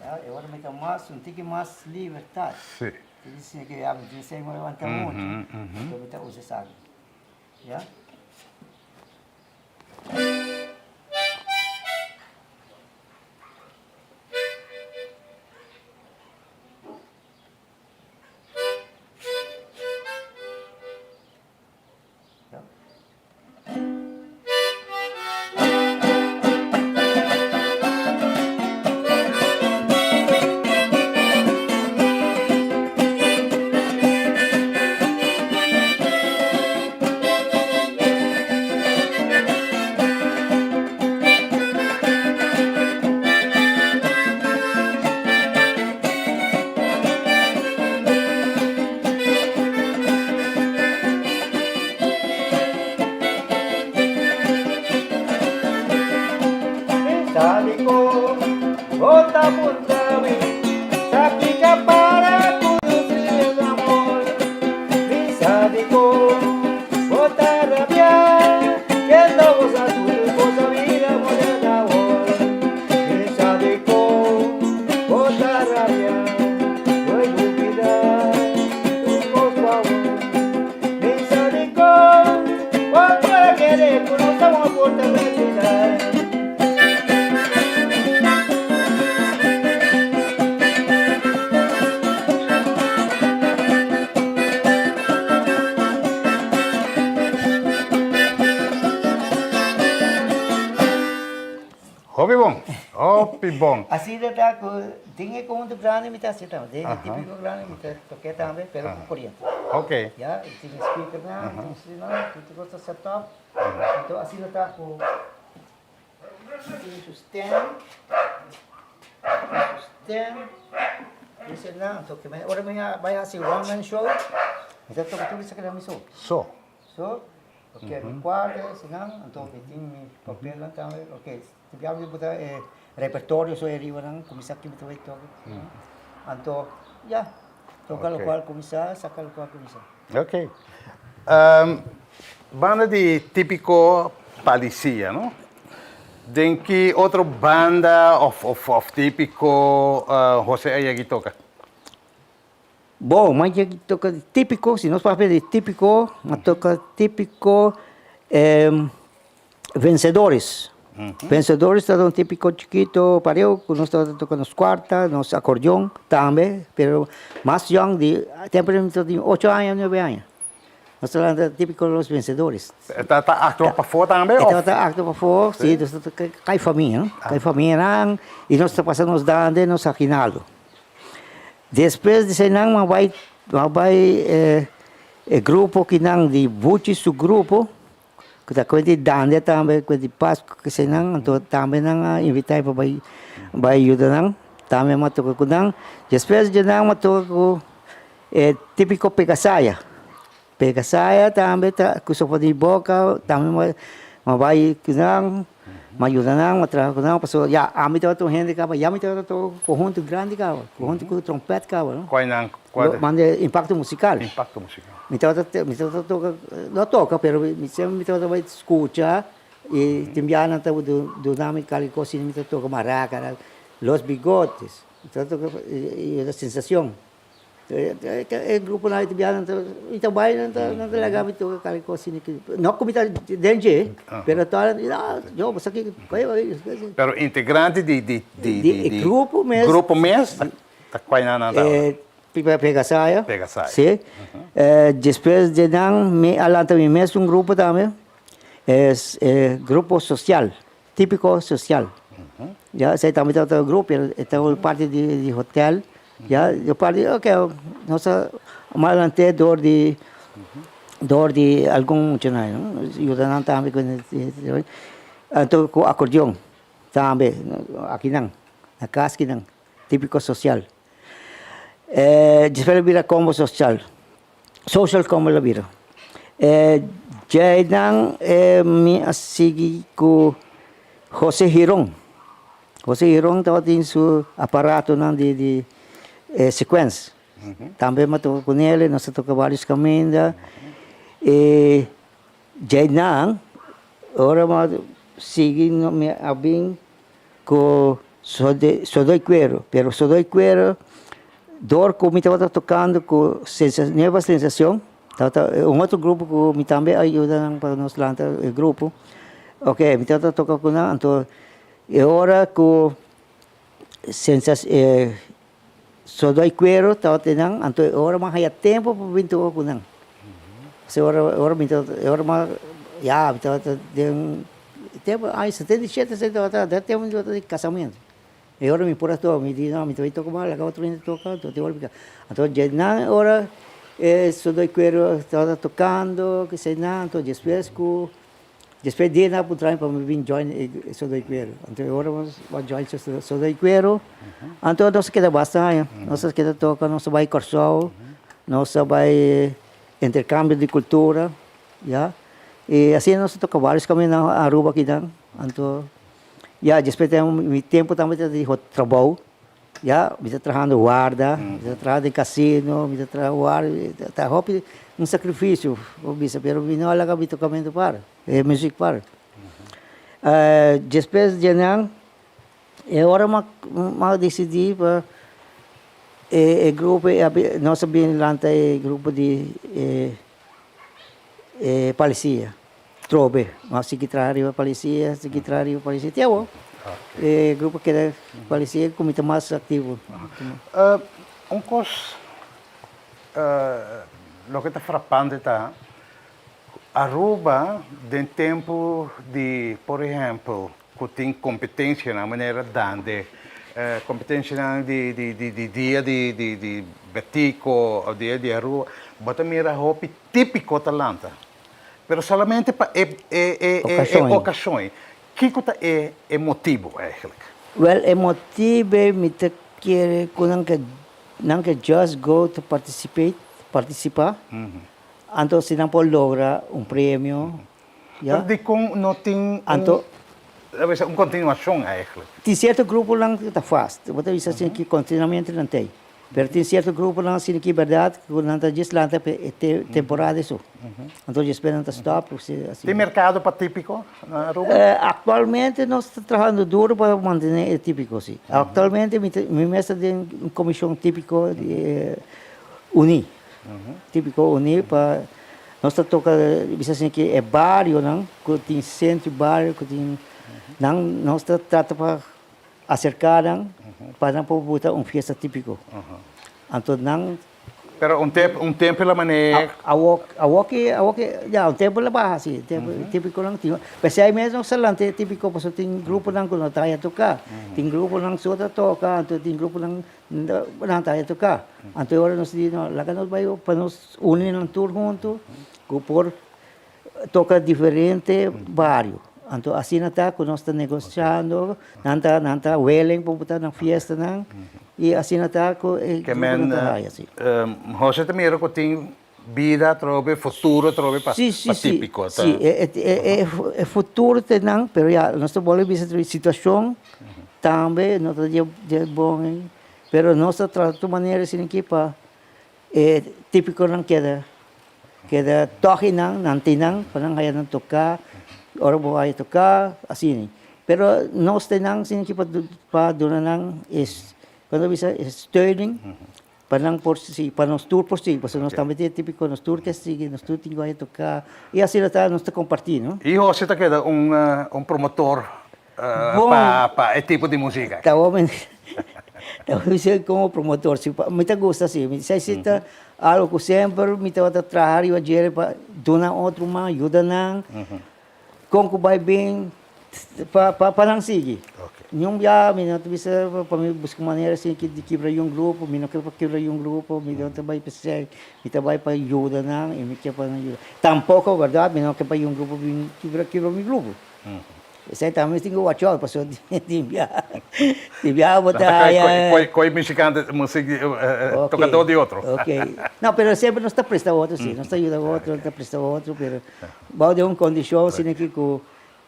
Ya, e ora mi ta mas, un tiki mas libertad. Sí. Te dice que ya mi tin sey mo levanta mucho, anto mi ta usa esaki. Ya. Hopi bon, hopi bon. Asina ta cu den e conjunto grandi mi ta haci tambe, den e tipico grandi mi ta toca tambe, pero cu coriente. Ok. Ya, y tin speakernan, tin asina, tur cos ta set up. Anto asina ta cu tin su stand, tin su stand, esnan, anto ora mi a bay haci one man show, mi ta toca tur esaki mi so. So. So, ok, mi cuarto esnan, anto mi tin mi papelnan tambe, ok, ti bia mi por ta e repertorio so ariba nan, cuminsa aki mi ta bay toca, anto ya, toca locual cuminsa, saca locual cuminsa. Ok. Banda di Tipico Palicia, no? Den ki otro banda of of Tipico Jose a yegi toca? Bon, mi a yegi toca di Tipico, si nos papia di Tipico, mi a toca Tipico Vencedores. Vencedores tabata un tipico chikito pareu cu nos tabata toca nos cuarta, nos acordeon tambe, pero mas yong di tempo mi tabatin ocho aña, nuebe aña. Nos tabata tipico los Vencedores. E tabata actua pafó tambe of? E tabata actua pafó, si, nos tabata cay famia, no? Cay famianan y nos ta pasa nos dande, nos aguinaldo. Despues di eseinan mi a bay, mi a bay e grupo kinan di Buchi su grupo. Ku ta kuenta di dande tambe, kuenta di Pasku, kesenan, anto tambe nan a invitá mi pa bai bai yuda nan, tambe mi a toka ku nan. Despues di nan mi a toka ku e típiko Pegasaya. Pegasaya tambe ta ku sopa di boka, tambe mi a bai ku nan, mi a yuda nan, mi a traha ku nan, pasobra ya ami tabata un hende kaba, ya mi tabata toka ku konhunto grandi kaba, konhunto ku trompèt kaba, no. Kual nan? Manda Impacto Musical. Impacto Musical. Mi tabata, mi tabata toca, no toca, pero mi semper mi tabata bai scucha y tin biaha nan tabata duna mi cualkier cosa y mi ta toca maraca, Los Bigotes, mi tabata toca y La Sensacion. E gruponan tin biaha nan ta, mi ta bai nan ta nan ta laga mi toca cualkier cosa no cu mi ta den dje, pero tora, yo bo sa kico, Pero integrante di di di di grupo mes. Grupo mes Ta cuai nan nan tabata? Pegasaya. Pegasaya. Si. Despues di nan mi a lanta mi mes un grupo tambe, es e grupo social, tipico social. Ya esei tambe tabata un grupo pero e tabata parti di hotel, ya e parti ok nos a lant'e dor di dor di algun muchanan yuda nan tambe anto cu acordeon tambe akinan na cas akinan. Típico social. E despues lo bira combo social. Social combo lo bira. E djeinan e mi a sigui ku Jose Giron. Jose Giron tabatin su aparatonan di di e sequence. Tambe mi a toka ku nel, nos a toka varios kaminda. E. Djeinan, ora mi a sigui mi a bin ku Sodoi Kuero, pero Sodoi Kuero dor ku mi tabata tokando ku Nueva Sensacion, tabata un otro grupo ku mi tambe a yuda nan pa nos lanta e grupo, ok mi tabata toka ku nan, anto e ora ku Sodoi Kuero tabata nan, anto e ora mi a haya tempo pa bin toka ku nan. E ora e ora mi tabata e ora mi ya mi tabata den tempo aña 77 esei tabata den tempo mi tabata di kasamentu. E ora mi por a toka mi di no mi ta bai toka mas laga otro hende toka anto tin ora mi anto dje nan ora e Sodoi Kuero tabata tokando kesei nan anto despues ku Despues di nan a puntra mi pa mi bin join e Sodoi Cuero. Anto e ora nos a join Sodoi Cuero, anto nos a keda basta aña. Nos a keda toka, nos a bai Kòrsou, nos a bai interkambio di kultura, ya. I asina nos a toka vários kaminda na Aruba akinan. Anto, ya, despues mi tempu tambe ta di trabou. Ya, mi ta trahando warda, mi ta traha den casino, mi ta traha warda, ta hopi un sacrificio, bo bisa, pero mi no a laga mi tocamento para, e music para. Despues di nan, e ora m'a dicidi pa e e grupo, nos a bin lanta e grupo di e e policia. Trobe, nos sigui traha riba policia, sigui traha riba policia te awor. E grupo keda policia ku mi ta mas aktivo. Un kos loke ta frapante ta Aruba den tempu di por ehempel ku tin kompetensianan manera dande kompetensianan di di dia di di Betico of dia di Aruba bo ta mira hopi tipiko ta lanta. Pero solamente pa e e e e e okashon ei. Kiko ta e e motibu eigenlijk? Wel e motibu mi ta kere ku nan ke nan ke just go to participate, partisipa, anto si nan por logra un premio, ya. Pero dikon no tin un, Anto. laat me zeggen, un kontinuashon eigenlijk? Tin sierto gruponan ku ta vast, bo ta bisa asina ki kontinuamente nan ta ei. Pero tin cierto gruponan asina ki berdad cu nan ta djis lanta pa e temporada eso. Anto despues nan ta stop. Tin mercado pa tipico na Aruba? Actualmente nos ta trahando duro pa mantene e tipico si. Actualmente mi ta mi mes ta den un comision tipico di uni. Tipico uni pa nos ta toca bisa asina ki e barionan cu tin centro bario cu tin nan nos ta trata pa Aserká nan pa nan por buta un fiesta típiko. Anto nan. Pero un tempu, un tempu la manera. Awor, awor ki, awor ki, ya, un tempu la baha si, tempu típikonan tin. P'esei mes nos ta lanta e típiko pasobra tin gruponan ku no ta haya toká. Tin gruponan so ta toka, anto tin gruponan nan ta haya toká. Anto e ora nos di no, laga nos bai pa nos uni nan tur huntu ku por toka diferente bario. Anto asina ta ku nos ta negosiando, nan ta nan ta willing pa bo ta na fiestanan i asina ta ku e Ke men gruponan ta haya si. Jose ta mira ku tin bida atrobe, futuro atrobe pa Si, si, pa si. Típico. Ta. Si, e e e futuro ta nan, pero ya nos ta bolbe bisa atrobe situashon tambe no ta dje dje bon ei, pero nos ta trata tur manera asina aki pa e típiconan keda Keda tòg einan, nan tin nan pa nan haya nan toká, ora bo haya toká, asina. Pero nos ta einan asina ki pa duna nan e, kon ta bisa, e steuning pa nan por sigui, pa nos tur por sigui, pasobra nos tambe tin e típiko, nos tur ke sigui, nos tur tin ku haya toká, i asina ta nos ta kompartí, no? I José ta keda un promotor pa e tipo di músika? Ta hopi ta hopi ser komo promotor si mi ta gusta si mi sa si ta algo ku semper mi tabata traha riba djere pa duna otro man yuda nan kon ku bai bin pa pa nan sigui niun bia mi no ta bisa pa mi buska manera si di kibra un grupo mi no ke pa kibra un grupo mi no ta bai p'esei mi ta bai pa yuda nan i mi ke pa nan yuda tampoko bèrdat mi no ke pa un grupo bin kibra kibra mi grupo. Esei tambe tin ku watch out pasobra tin biaha tin biaha bo ta haya. Koi musikante musik tokadó di otro. Ok no pero semper nos ta presta otro si nos ta yuda otro nos ta presta otro pero bou den un kondishon asina ki ku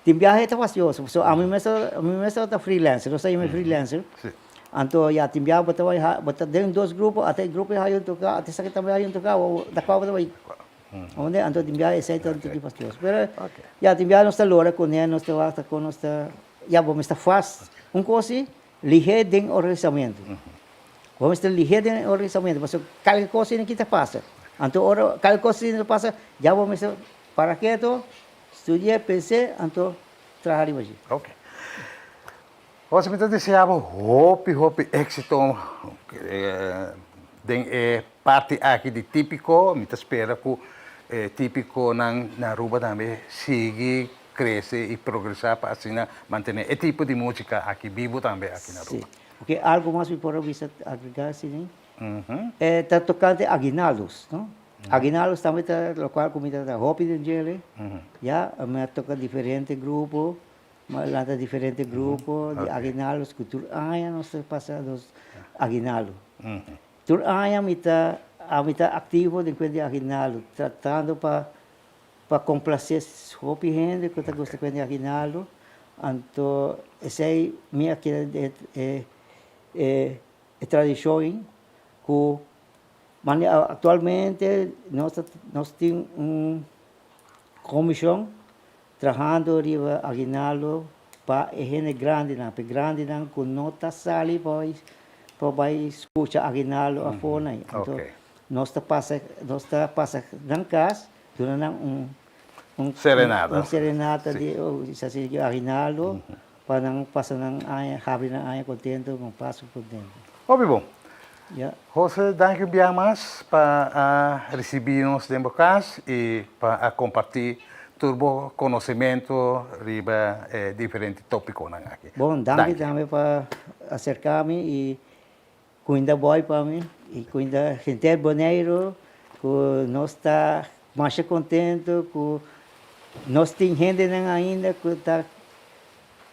tin biaha e ta fastioso pasobra ami mes ami mes tabata freelancer nos ta yama freelancer anto ya tin biaha bo ta bai bo ta den dos grupo ata e grupo e haya un toka ata esaki tambe haya un toka ta kua bo ta bai. Unda anto tin bia esei ta un tiki fastioso. Pero ya tin bia nos ta lora kuné, nos ta wak ta kon nos ta, ya bo mester fast. Un kos si, lihé den organisamentu. Bo mester lihé den organisamentu pasobra kalke kos asina ki ta pasa. Anto ora kalke kos asina ta pasa ya bo mester para keto, studi'é, pens'é, anto traha riba dje. Jose, mi ta desea bo hopi hopi éxito den e parti aki di Típico. Mi ta spera ku e típiconan na Aruba tambe sigui crece i progresá pa asina mantené e tipo di músika aki bibo tambe aki na Aruba. Sí. Oke, algo mas mi por a bisa agregá asina? E ta tokante aguinaldos, no? Aguinaldos tambe ta lokual ku mi ta hopi den djele. Ya, mi a toka diferente grupo. Ma lanta diferente grupo di aguinaldos ku tur aña nos ta pasa nos aguinaldo. Tur aña mi ta ami ta aktivo den kuent di aguinaldo tratando pa pa komplase hopi hende ku ta gusta kuent di aguinaldo. Anto esei mi a keda e e e tradishon ku manera aktualmente nos ta nos tin un komishon Trahando riba aguinaldo pa e hende grandinan, pa e grandinan ku no ta sali pa pa bai skucha aguinaldo afó nan. Anto nos ta pasa nos ta pasa nan kas duna nan un un Serenata. Un serenata di di aguinaldo pa nan pasa nan aña habri nan aña kontento nan pasa kontento. Hopi bon. Ya. Jose, danki un bia mas pa a ricibi nos den bo cas y pa a comparti tur bo conocimento riba e diferente topiconan aki. Bon, danki tambe pa acerca mi y cuinda boy pa mi y cuinda henter Boneiru cu nos ta masha contento cu nos tin hendenan ainda cu ta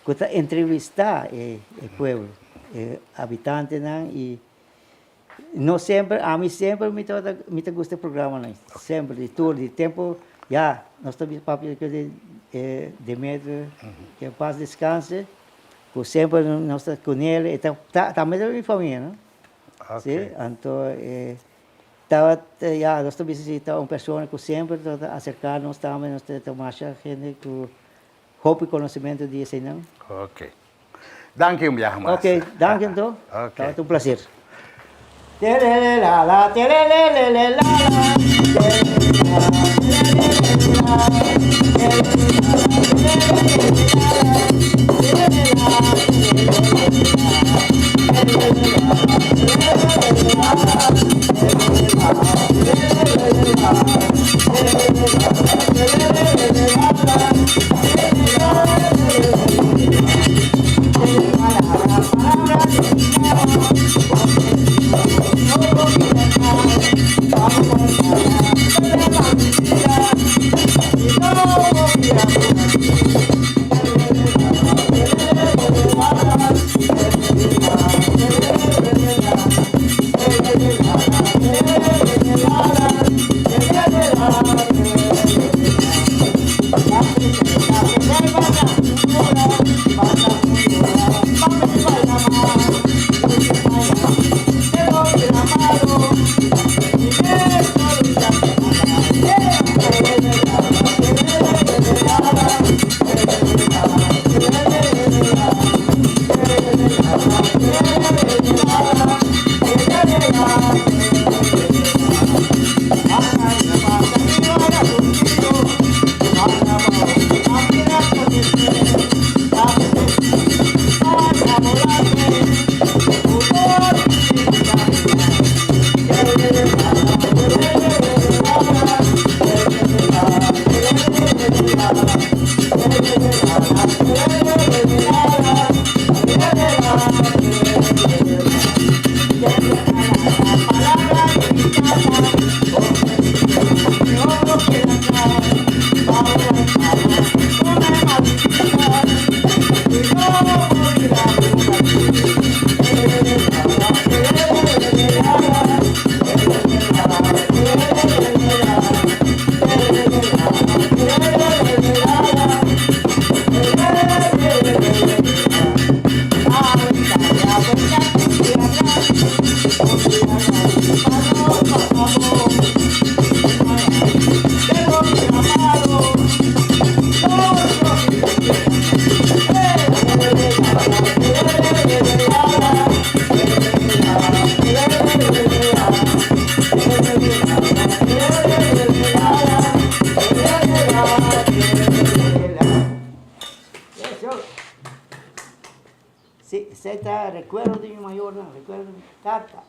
Cu ta entrevista e pueblo, e habitantenan y no semper, ami semper mi tabata, mi ta gusta e programanan, semper, di tur, di tempo, ya, nos ta bisa papia di Demetrio, que en paz descanse, cu semper nos ta cu nel, e ta, tambe ta mi famia, no? Si, anto e tabata, ya, nos ta bisa si ta un persona cu semper tabata acerca nos tambe, nos ta masha hende cu Hopi conocimento di eseinan. Ok. Danki un biaha mas. Ok, danki anto. Ok. Tabata un placer. Esei ta rekuerdo di mi mayornan, rekuerdo di mi tata.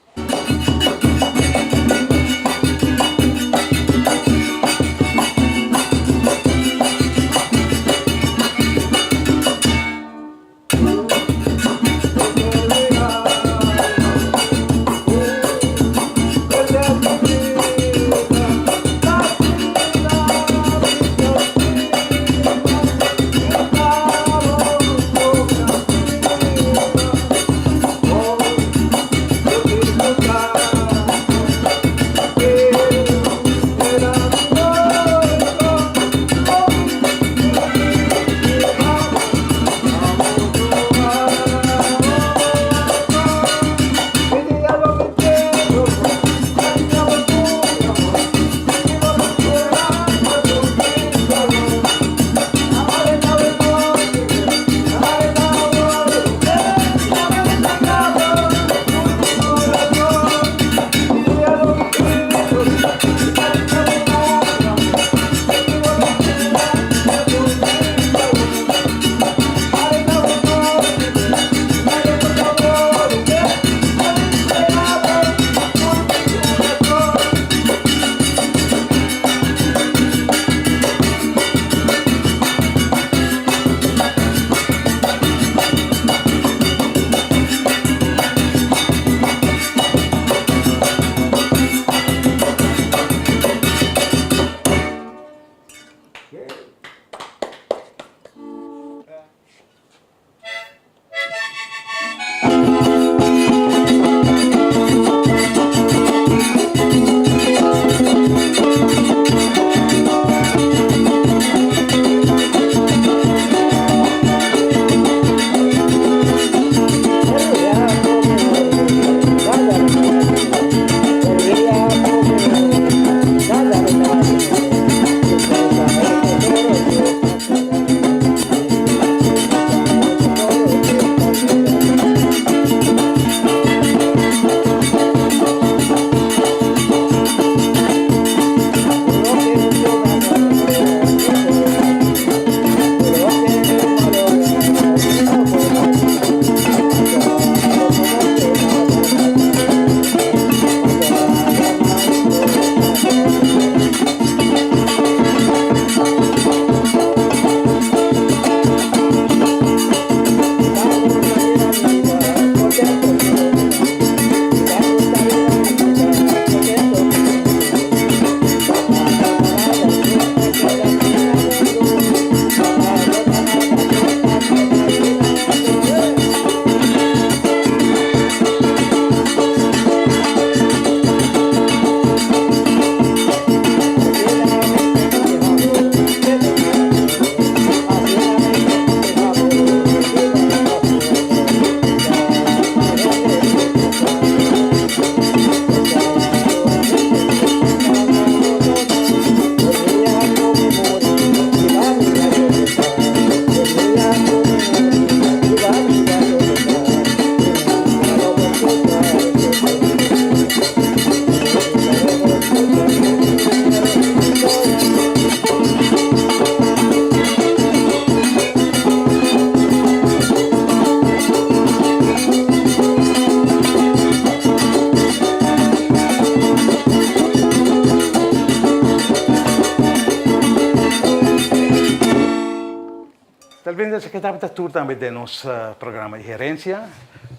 Tal bes esaki tabata tur tambe den nos programa di Herencia.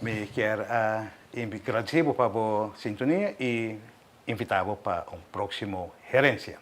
Mi kier a gradisi bo pa bo sintonia y invita bo pa un proximo Herencia.